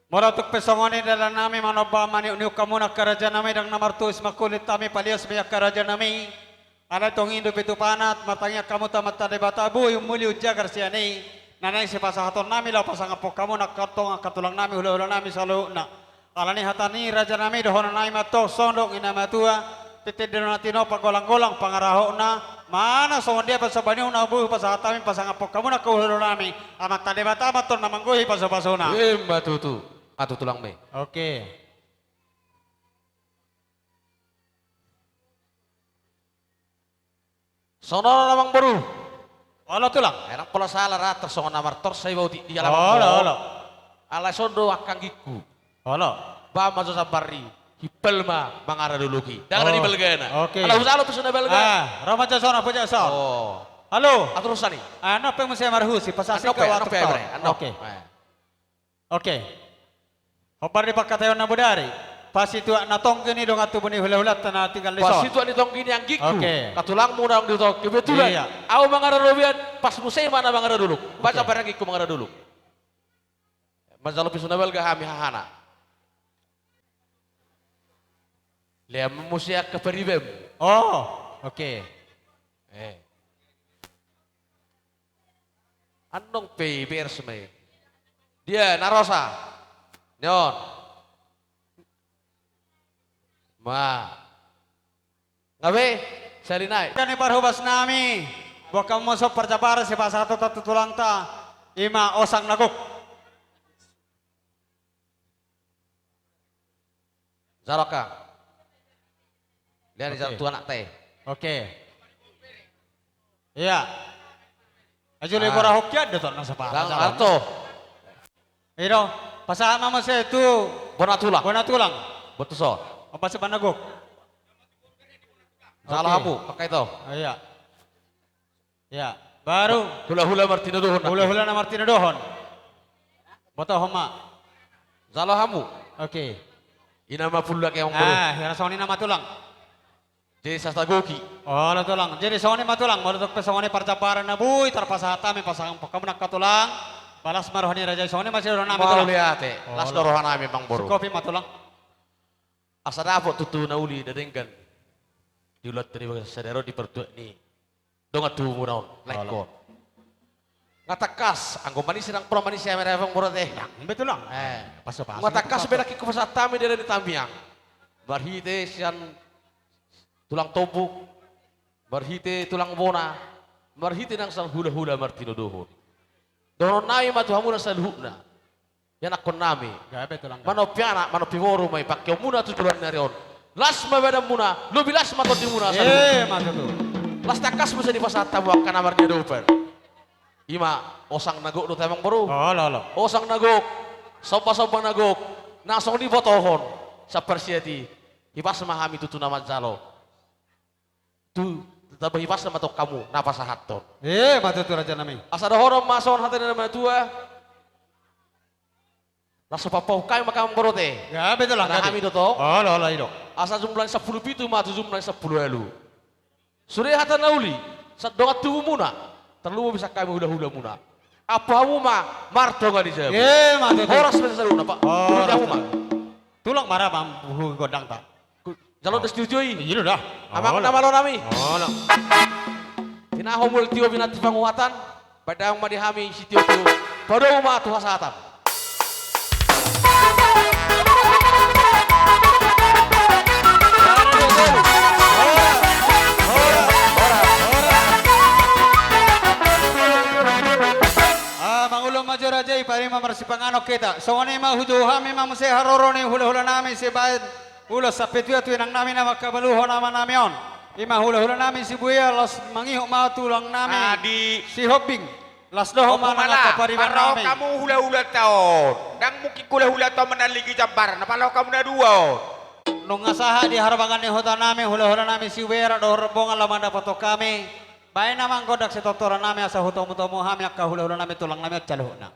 Molo tung pe songon i dalan nami manomba maniuk-niuk hamu angka raja nami, ndang na martuis mangkulit hami, palias ma i angka raja nami. Alai tong i dope tu panat, martangiang hamu tu Amanta Debata, boi umuli umjagar sian i. Na naeng sipasahaton nami laho pasangaphon hamu angka antong angka tulang nami, hula-hula nami saluhutna. Alani hata ni raja nami, dohonon nami ma antong songon dok ni na matua, tintin do na tinopa, golang-golang pangarahutna, manang songon dia pe somba ni unang, boi hupasahat hami pasangaphon hamu angka hula-hula nami. Amanta Debata ma antong na manggohi pasu-pasuna. Ima tutu. Ima tutu tulang nami. Oke. Songon on amang boru. Olo tulang. Ai ndang pola sala ra tarsongon na martorsa iba utik di alaman. Olo, olo. Alai songon do angka anggingku. Olo. Ba ma jo jambar i, himpal ma mangara dolok i. Ndang na dibalgana. Oke. Ala hujalo pe songon na balga. Ah, ro ma jo songon, ro ma jo songon. Oh. Halo. Atur sani. Anu pe muse marhusi, pasasi ka pe, anu pe, anu pe. Oke. Eh. Oke. Hombar di pangkataion na bodari. Pasituak na tonggi ni dongan tubu ni hula-hulanta na tinggal di son. Pasituak ni tonggi ni anggingku. Oke. Angka tulangmu na adong di tonggi. Kebetulan. Iya. Ahu mangara robean, pas muse i ma na mangara dolok. Oke. Baca barang anggingku mangara dolok. Manjalo pe songon na balga hami hahana. Lean ma muse angka paribam. Oh, oke. Eh. Andong pe i beres ma i. Dia, Narosa. Nion. Ma. Nga be, sali nai. Kan i parhobas nami. Boan hamu ma songon parjamparan sipasahaton tu tulangta. Ima osang na gok. Jalo angka. Lihat. Oke. Jalo tu anakta i. Oke. Iya. Ajo le gora hokian do tong na sapaha. Bang jalo. Arto. I do. Pasahat ma muse tu bona tulang. Bona tulang. Botu so. Apa sepan na gok. Jalo hamu, pakai to. Iya. Ya, baru. Hula-hula martinodohon. Hula-hula na martinodohon. Botohon ma. Jalo hamu. Oke. Ina ma pullak e ongko. Ah, hira songon i nama tulang. Jadi sasa goki. Olo tulang. Jadi songon i ma tulang. Molo tung pe songon i parjamparan na boi tarpasahat hami pasangaphon hamu angka tulang. Balas ma roha ni raja i, songon i ma sidohonon nami tulang. Mauliate. Las do roha nami amang boru. Sikopi ma tulang. Asa dapot tutu na uli na denggan. Di ulaon tu di bagasan sadari on di partuat ni dongan tubumuna on, laengkon. Nga tangkas, anggo manise nang pola manise hami amang boru ate. Nang betul nang. Eh. Pasu-pasu. Nga tangkas be nangkin hupasahat hami dalan ni tamiang. Marhite sian tulang tombuk, marhite tulang bona, marhite nang sian hula-hula martinodohon. Dohonon nami ma tu hamuna saluhutna. Ianakkon nami. Gabe tulang. Manompi anak, manompi boru ma i pangkeonmuna tu joloan ni ari on. Las ma badanmuna, lobi las ma tondimuna. Eh, ma tutu. Las tangkas muse dipasahat hamu angka na marniadopan. Ima osang na gok do te amang boru. Olo, olo. Osang na gok, somba-somba na gok, na songon i botohon. Saparsiat i, hipas ma hami tutu na manjalo. Tu, tabo hipas ma tong hamu na pasahathon. Eh, ma tutu raja nami. Asa dohonon ma songon hata ni na matua. Laos papaungkai ma hami amang boru ate. Ya, betul lah. Hami do tong. Olo, olo, i do. Asa jumlah ni sampulu pitu ma tu jumlah ni sampulu ualu. Sude hata na uli, sian dongan tubumuna. Tarlumobi sian hami hula-hulamuna. Ampu hamu ma martonga di jabu. Eh, ma tutu. Horas ma saluhutna, Pak. Horas. Hamu ma. Tulang ma ra ma huhut gondang ta. Jalo da sitio-tio i. Iya da. Amang na malo nami. Olo. Tinahu mul tio binati panguhatan. Baen damang ma di hami sitio-tio. Padomu ma tu hasahatan. Ah, mangulon ma jo raja i, paima marsipanganon hita. Songon i ma hujou hami ma muse haroro ni hula-hula nami sibaen ulos sampe tu ia tu inang nami na mangkabaluhon ama nami on. Ima hula-hula nami Sibuea, laos mangihut ma tulang nami Sihombing. Laos dohot ma nang angka pariban nami. Parrohahon hamu hula-hulanta on. Ndang mungkin hula-hulanta on manaligi jambar, na parrohahon hamu na dua on. Nunga sahat di harbangan ni huta nami hula-hula nami Sibuea dohot rombongan laho mandapothon hami. Baen ma gondang sitortoran nami asa hutomu-tomu hami angka hula-hula nami tulang nami on saluhutna.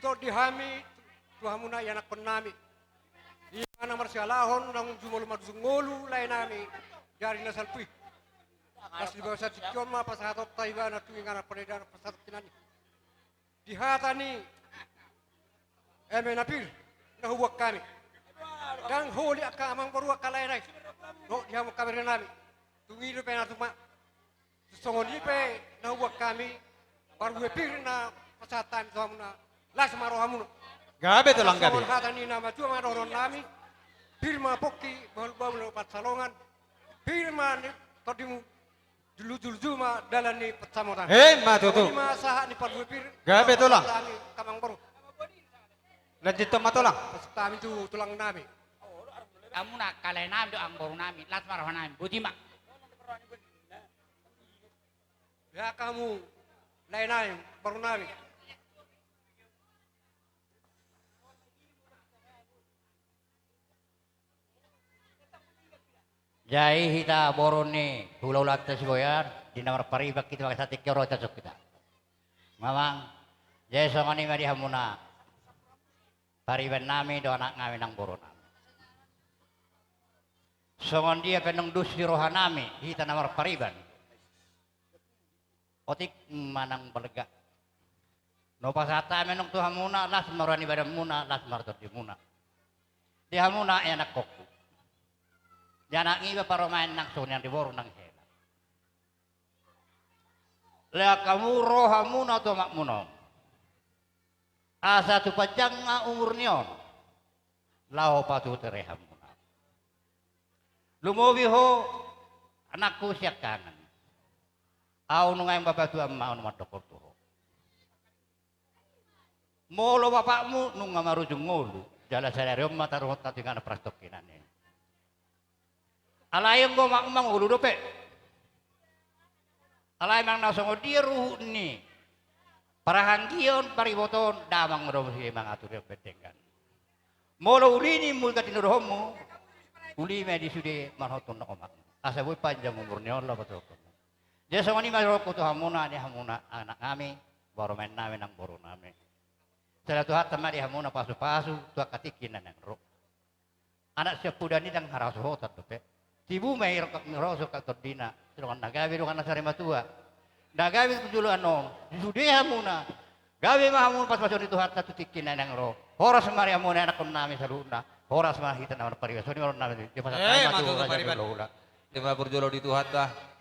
Tondi hami tu hamuna ianakkonnami. Ima na marsihalahon naung jumolo marujung ngolu laenami, jari na salpu i. Las di bagasan tingki on ma pasahatonta ibana tu inganan panida pasahat kinani. Di hata ni eme na pir na hubuat hami. Ndang holi angka amangboru angka lae nai. Dohot di hamu angka berenami. Tung i dope na tumpak. Songon i pe na hubuat hami, parbue pir na pasahat hami tu hamuna, las ma rohamuna. Gabe tulang gabe. Songon hata ni na matua ma dohononnami, pir ma pongki, bahul-bahul pansalongan, pir ma ni tondimu, julu-julu ma dalan ni pansamotan. Eh, ma tutu. Songon i ma sahat ni parbue pir. Gabe tulang. Hami angka amangboru. Lanjut ma tulang. Pasahat hami tu tulangnami. Hamuna angka laenami dohot amangborunami, las ma rohanami, boti ma. Ya hamu laenami, borunami. Jadi hita boru ni hulahulanta Siboyan, di na marpariban hita, maka sahat tingki on ro hita suhut hita. Memang, jadi songon i ma di hamuna paribannami dohot anaknami nang borunami. Songon dia pe naung dos di rohanami, hita na marpariban. Otik ma nang balga. Na hupasahat hami nang tu hamuna, las ma roha ni badanmuna, las ma roha tondimuna. Di hamuna ianakkon. Di anak niba parumaen nang songon i nang di boru nang hela. Lean hamu rohamuna tu amakmuna on. Asa tu panjangna umur ni on. Laho patuhut ari hamuna. Lumobi ho anakku siangkangan. Au nunga naeng bapa tu ama on mandok tu ho. Molo bapakmu nunga marujung ngolu, jala sadari on ma taruhon tu inganan parastongkinan i. Alai anggo amakmu mangolu dope. Alai manang na songon dia ruhut ni parhanggion, pariboton, damang do muse mangatur i, bendenggan. Molo uli ni mulak tinodohonmu, uli ma i di sude manonton omakmu. Asa boi panjang umur ni on laho patuhon. Jadi songon i ma dohononku tu hamuna, di hamuna anaknami, parumaennami nang borunami. Sada Tuhanta ma di hamuna pasupasu tu angka tingki na naeng ro. Anak siampudan i ndang harasohotan dope. Tibu ma i rongkap ni raso angka tondina, songon na gabe dongan na sari matua. Na gabe tu joloan on, di sude hamuna. Gabe ma hamuna pasupasuon ni Tuhanta tu tingki na naeng ro. Horas ma di hamuna ianakkonnami saluhutna. Horas ma hita na marpariban, songon i ma dohononnami. Eh, ma tutu pariban. Ima parjolo di Tuhanta.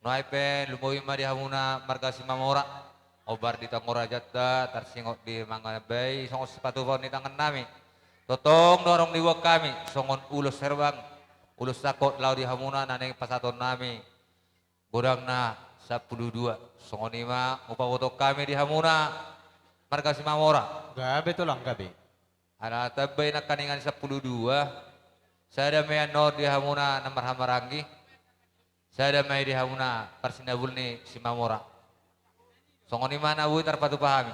Nuaeng pe lumobi ma di hamuna marga Simamora, hombar di tonga rajanta, tarsingot di mangabai, songon sipatupaon ni tangannami. Tongtong do adong dibuat hami, songon ulos herbang, ulos sangkot laho di hamuna na naeng pasahatonnami godangna sampulu dua. Songon i ma hupabotohon hami di hamuna marga Simamora. Gabe tulang gabe. Ala tamba i nangkaningan sampulu dua, sada ma i annon di hamuna na marhahamaranggi, sada ma i di hamuna parsinabul ni Simamora. Songon i ma na boi tarpatupa hami.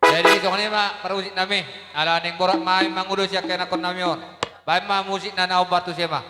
Jadi songon i ma parmusiknami, ala naeng borat ma hami mangulosi angka ianakkonnami on. Baen ma musikna na hombar tusi ma.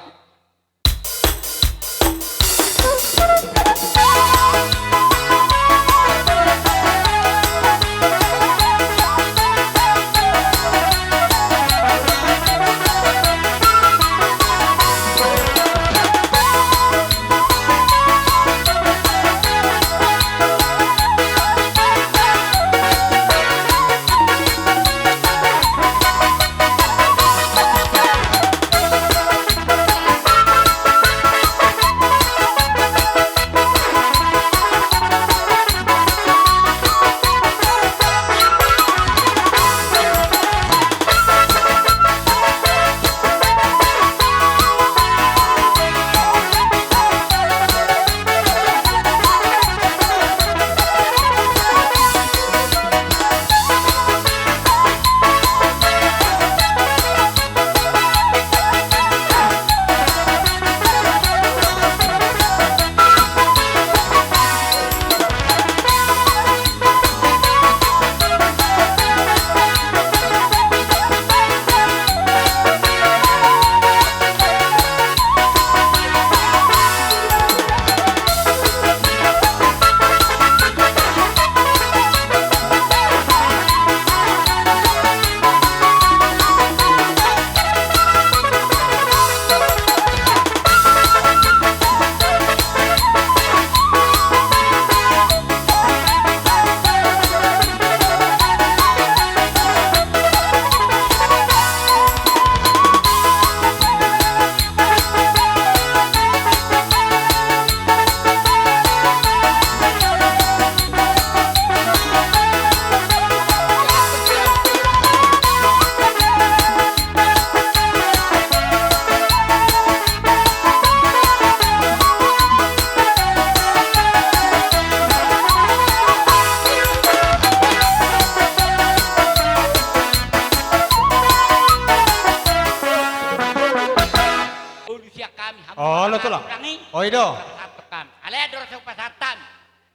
Sian hami hamu. Oh, olo, Tulang. I do. Pasahat hami. Alai adong do asa hupasahat hami.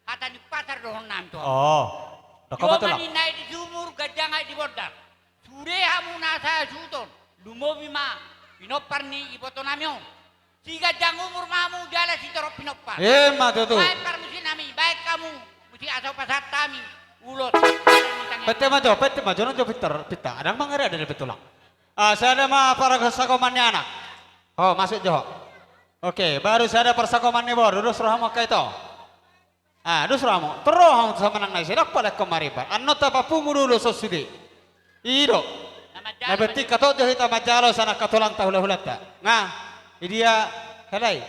Hata ni umpasa dohonon nami tu hamu. Oh. Dua ma, Tulang. Ninna i di sumur, ganjang aek di bondar. Sude hamu na sahat suhuton, lumobi ma pinompar ni iboto nami on. Siganjang umur ma hamu jala sitorop pinompar. Ima tutu. Baen parmusi nami, baen hamu musi asa hupasahat hami ulos. Pette ma jo, pette ma jo, nunga jo pintar, pintar. Adong mangarade dope, Tulang. Ah, sada ma parsakoman ni anak. Oh, masuk jo. Oke, baru sada parsakoman ni boru, dos rohamu angka ito. Ah, dos rohamu. Tor ro hamu tu samanang na ise, dang pala ingkon marimbar. Annon tapapungu do ulos on sude. I do. Na penting hatop jo hita manjalo sian angka tulangta, hulahulanta. Nga, i dia, halai.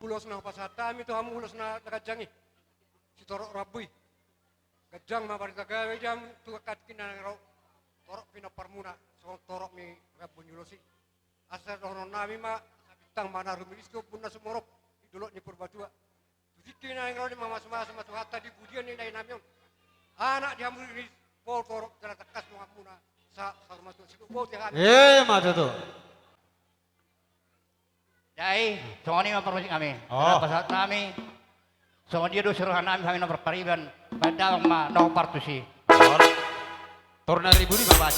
Ulos na hupasahat hami tu hamu, ulos na ganjang i. Sitorop rambu i. Ganjang ma barita gabe i di hamu tu angka tingki na naeng ro. Torop pinomparmuna, songon torop ni rambu ni ulos i. Asa dohonon nami ma, sabintang ma na rumiris tu ombun na sumorop di dolok ni Purbatua. Tu tingki na naeng ro i ma mamasumasu ma tu hata di pudian ni dainami on. Anak di hamu riris, boi torop jala tangkas donganmuna. Sa, saur matua, sidung boti hami. Ima tutu. Jadi, songon i ma parmusik nami. Oh. Pasahat nami. Songon dia do siroha nami, hami na marpariban. Baen damang ma na hombar tusi. Tor na ribut i ma baen.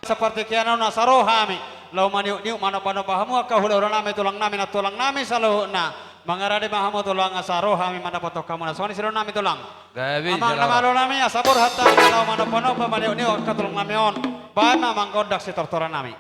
Sapartingkian on asa ro hami laho maniukniuk, manombanomba hamu angka hulahula nami, tulang nami, nantulang nami saluhutna. Mangarade ma hamu tulang, asa ro hami mandapothon hamuna. Songon i sidongan nami tulang. Gabe, amang na malo nami, asa borhat hami laho manomba-nomba, maniok-niok angka tulang nami on. Baen ma amang gondang sitortoran nami.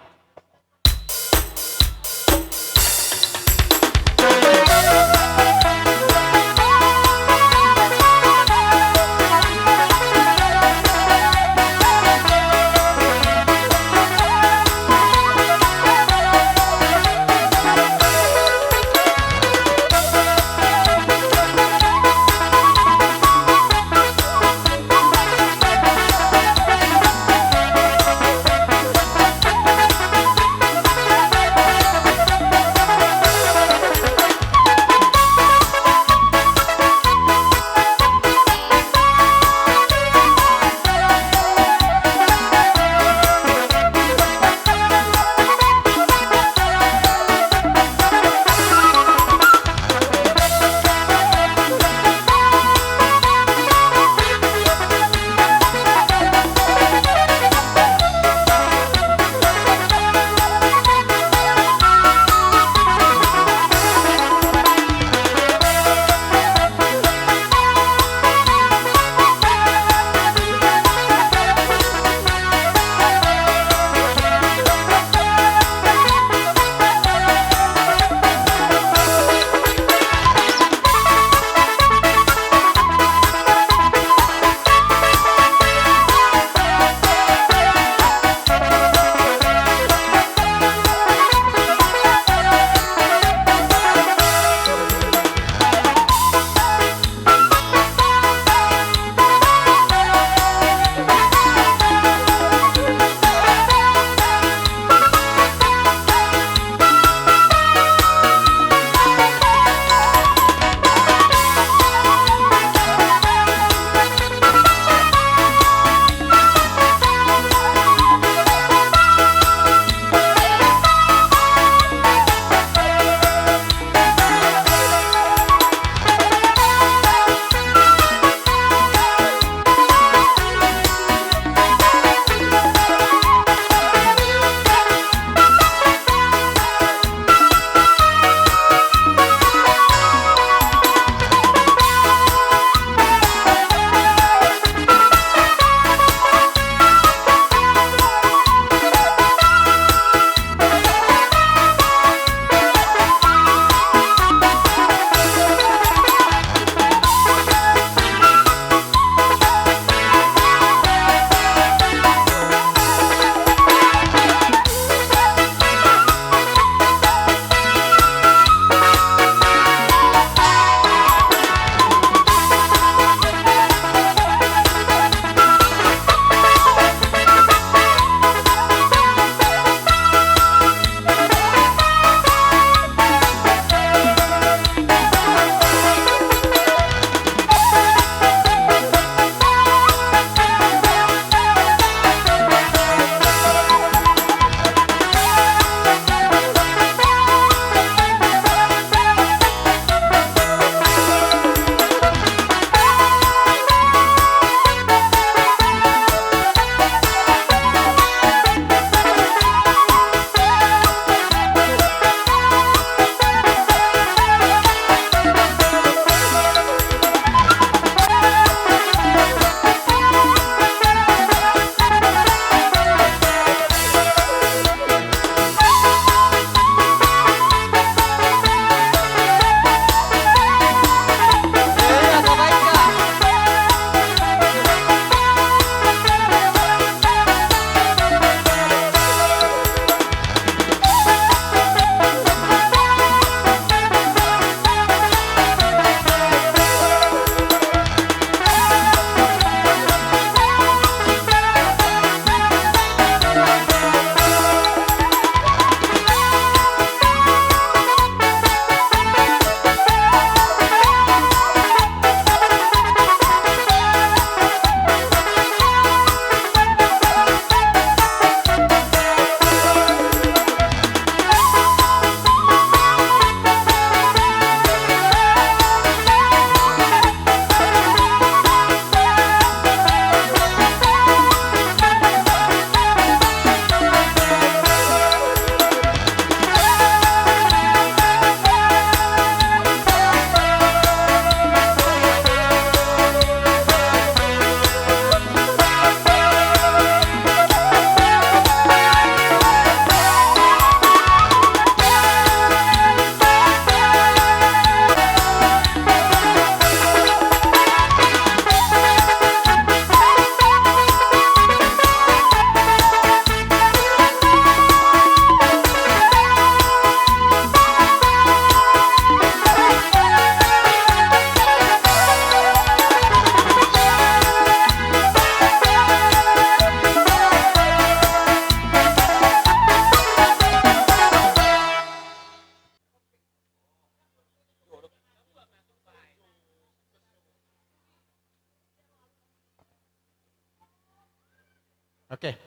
Oke.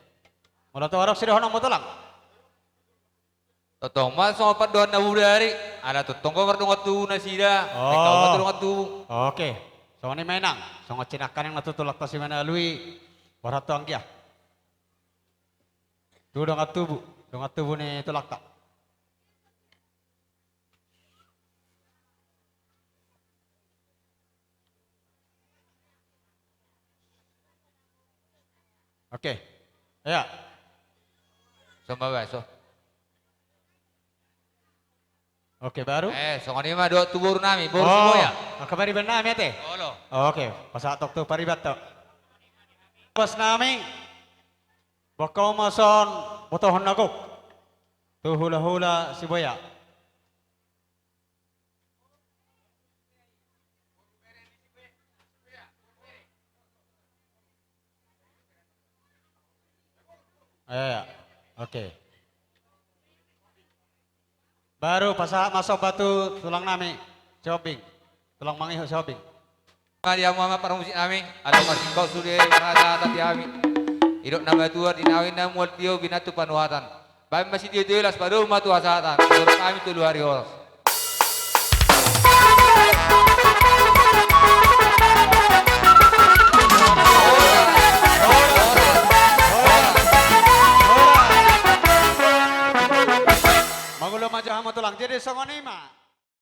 Molo tung adong sidohononmu, Tulang. Tongtong ma songon pandohan na bodari, ala tongtong do mardongan tubu nasida. Oh. Baen hamu ma tu dongan tubu. Oke. Songon i ma, Inang. Songon cinangkaning na tu tulangta si Manalui. Borhat tu anggia. Tu dongan tubu. Dongan tubu ni tulangta. Oke. Ya. Sama baso. Oke, baru? Eh, songon i ma dohot tu boru nami, boru Siboya. Oh, angka pariban nami ate? Olo. Oke, pasahat tu pariban tu. Bos nami. Boan hamu ma son botohon na gok. Tu hulahula Siboya. Eh, oke. Baru pasahat ma somba tu tulang nami, Sihombing. Tulang mangihut Sihombing. Mari hamu ma parmusik nami, ala marsimbang sude marhasahatan di hami. Didok na matua di nawina mual tio binatu panuhatan. Baen ma sitio-tio las padomu ma tu hasahatan. Turun hami tolu ari horas. Mangolu ma jo hamu tulang. Jadi songon i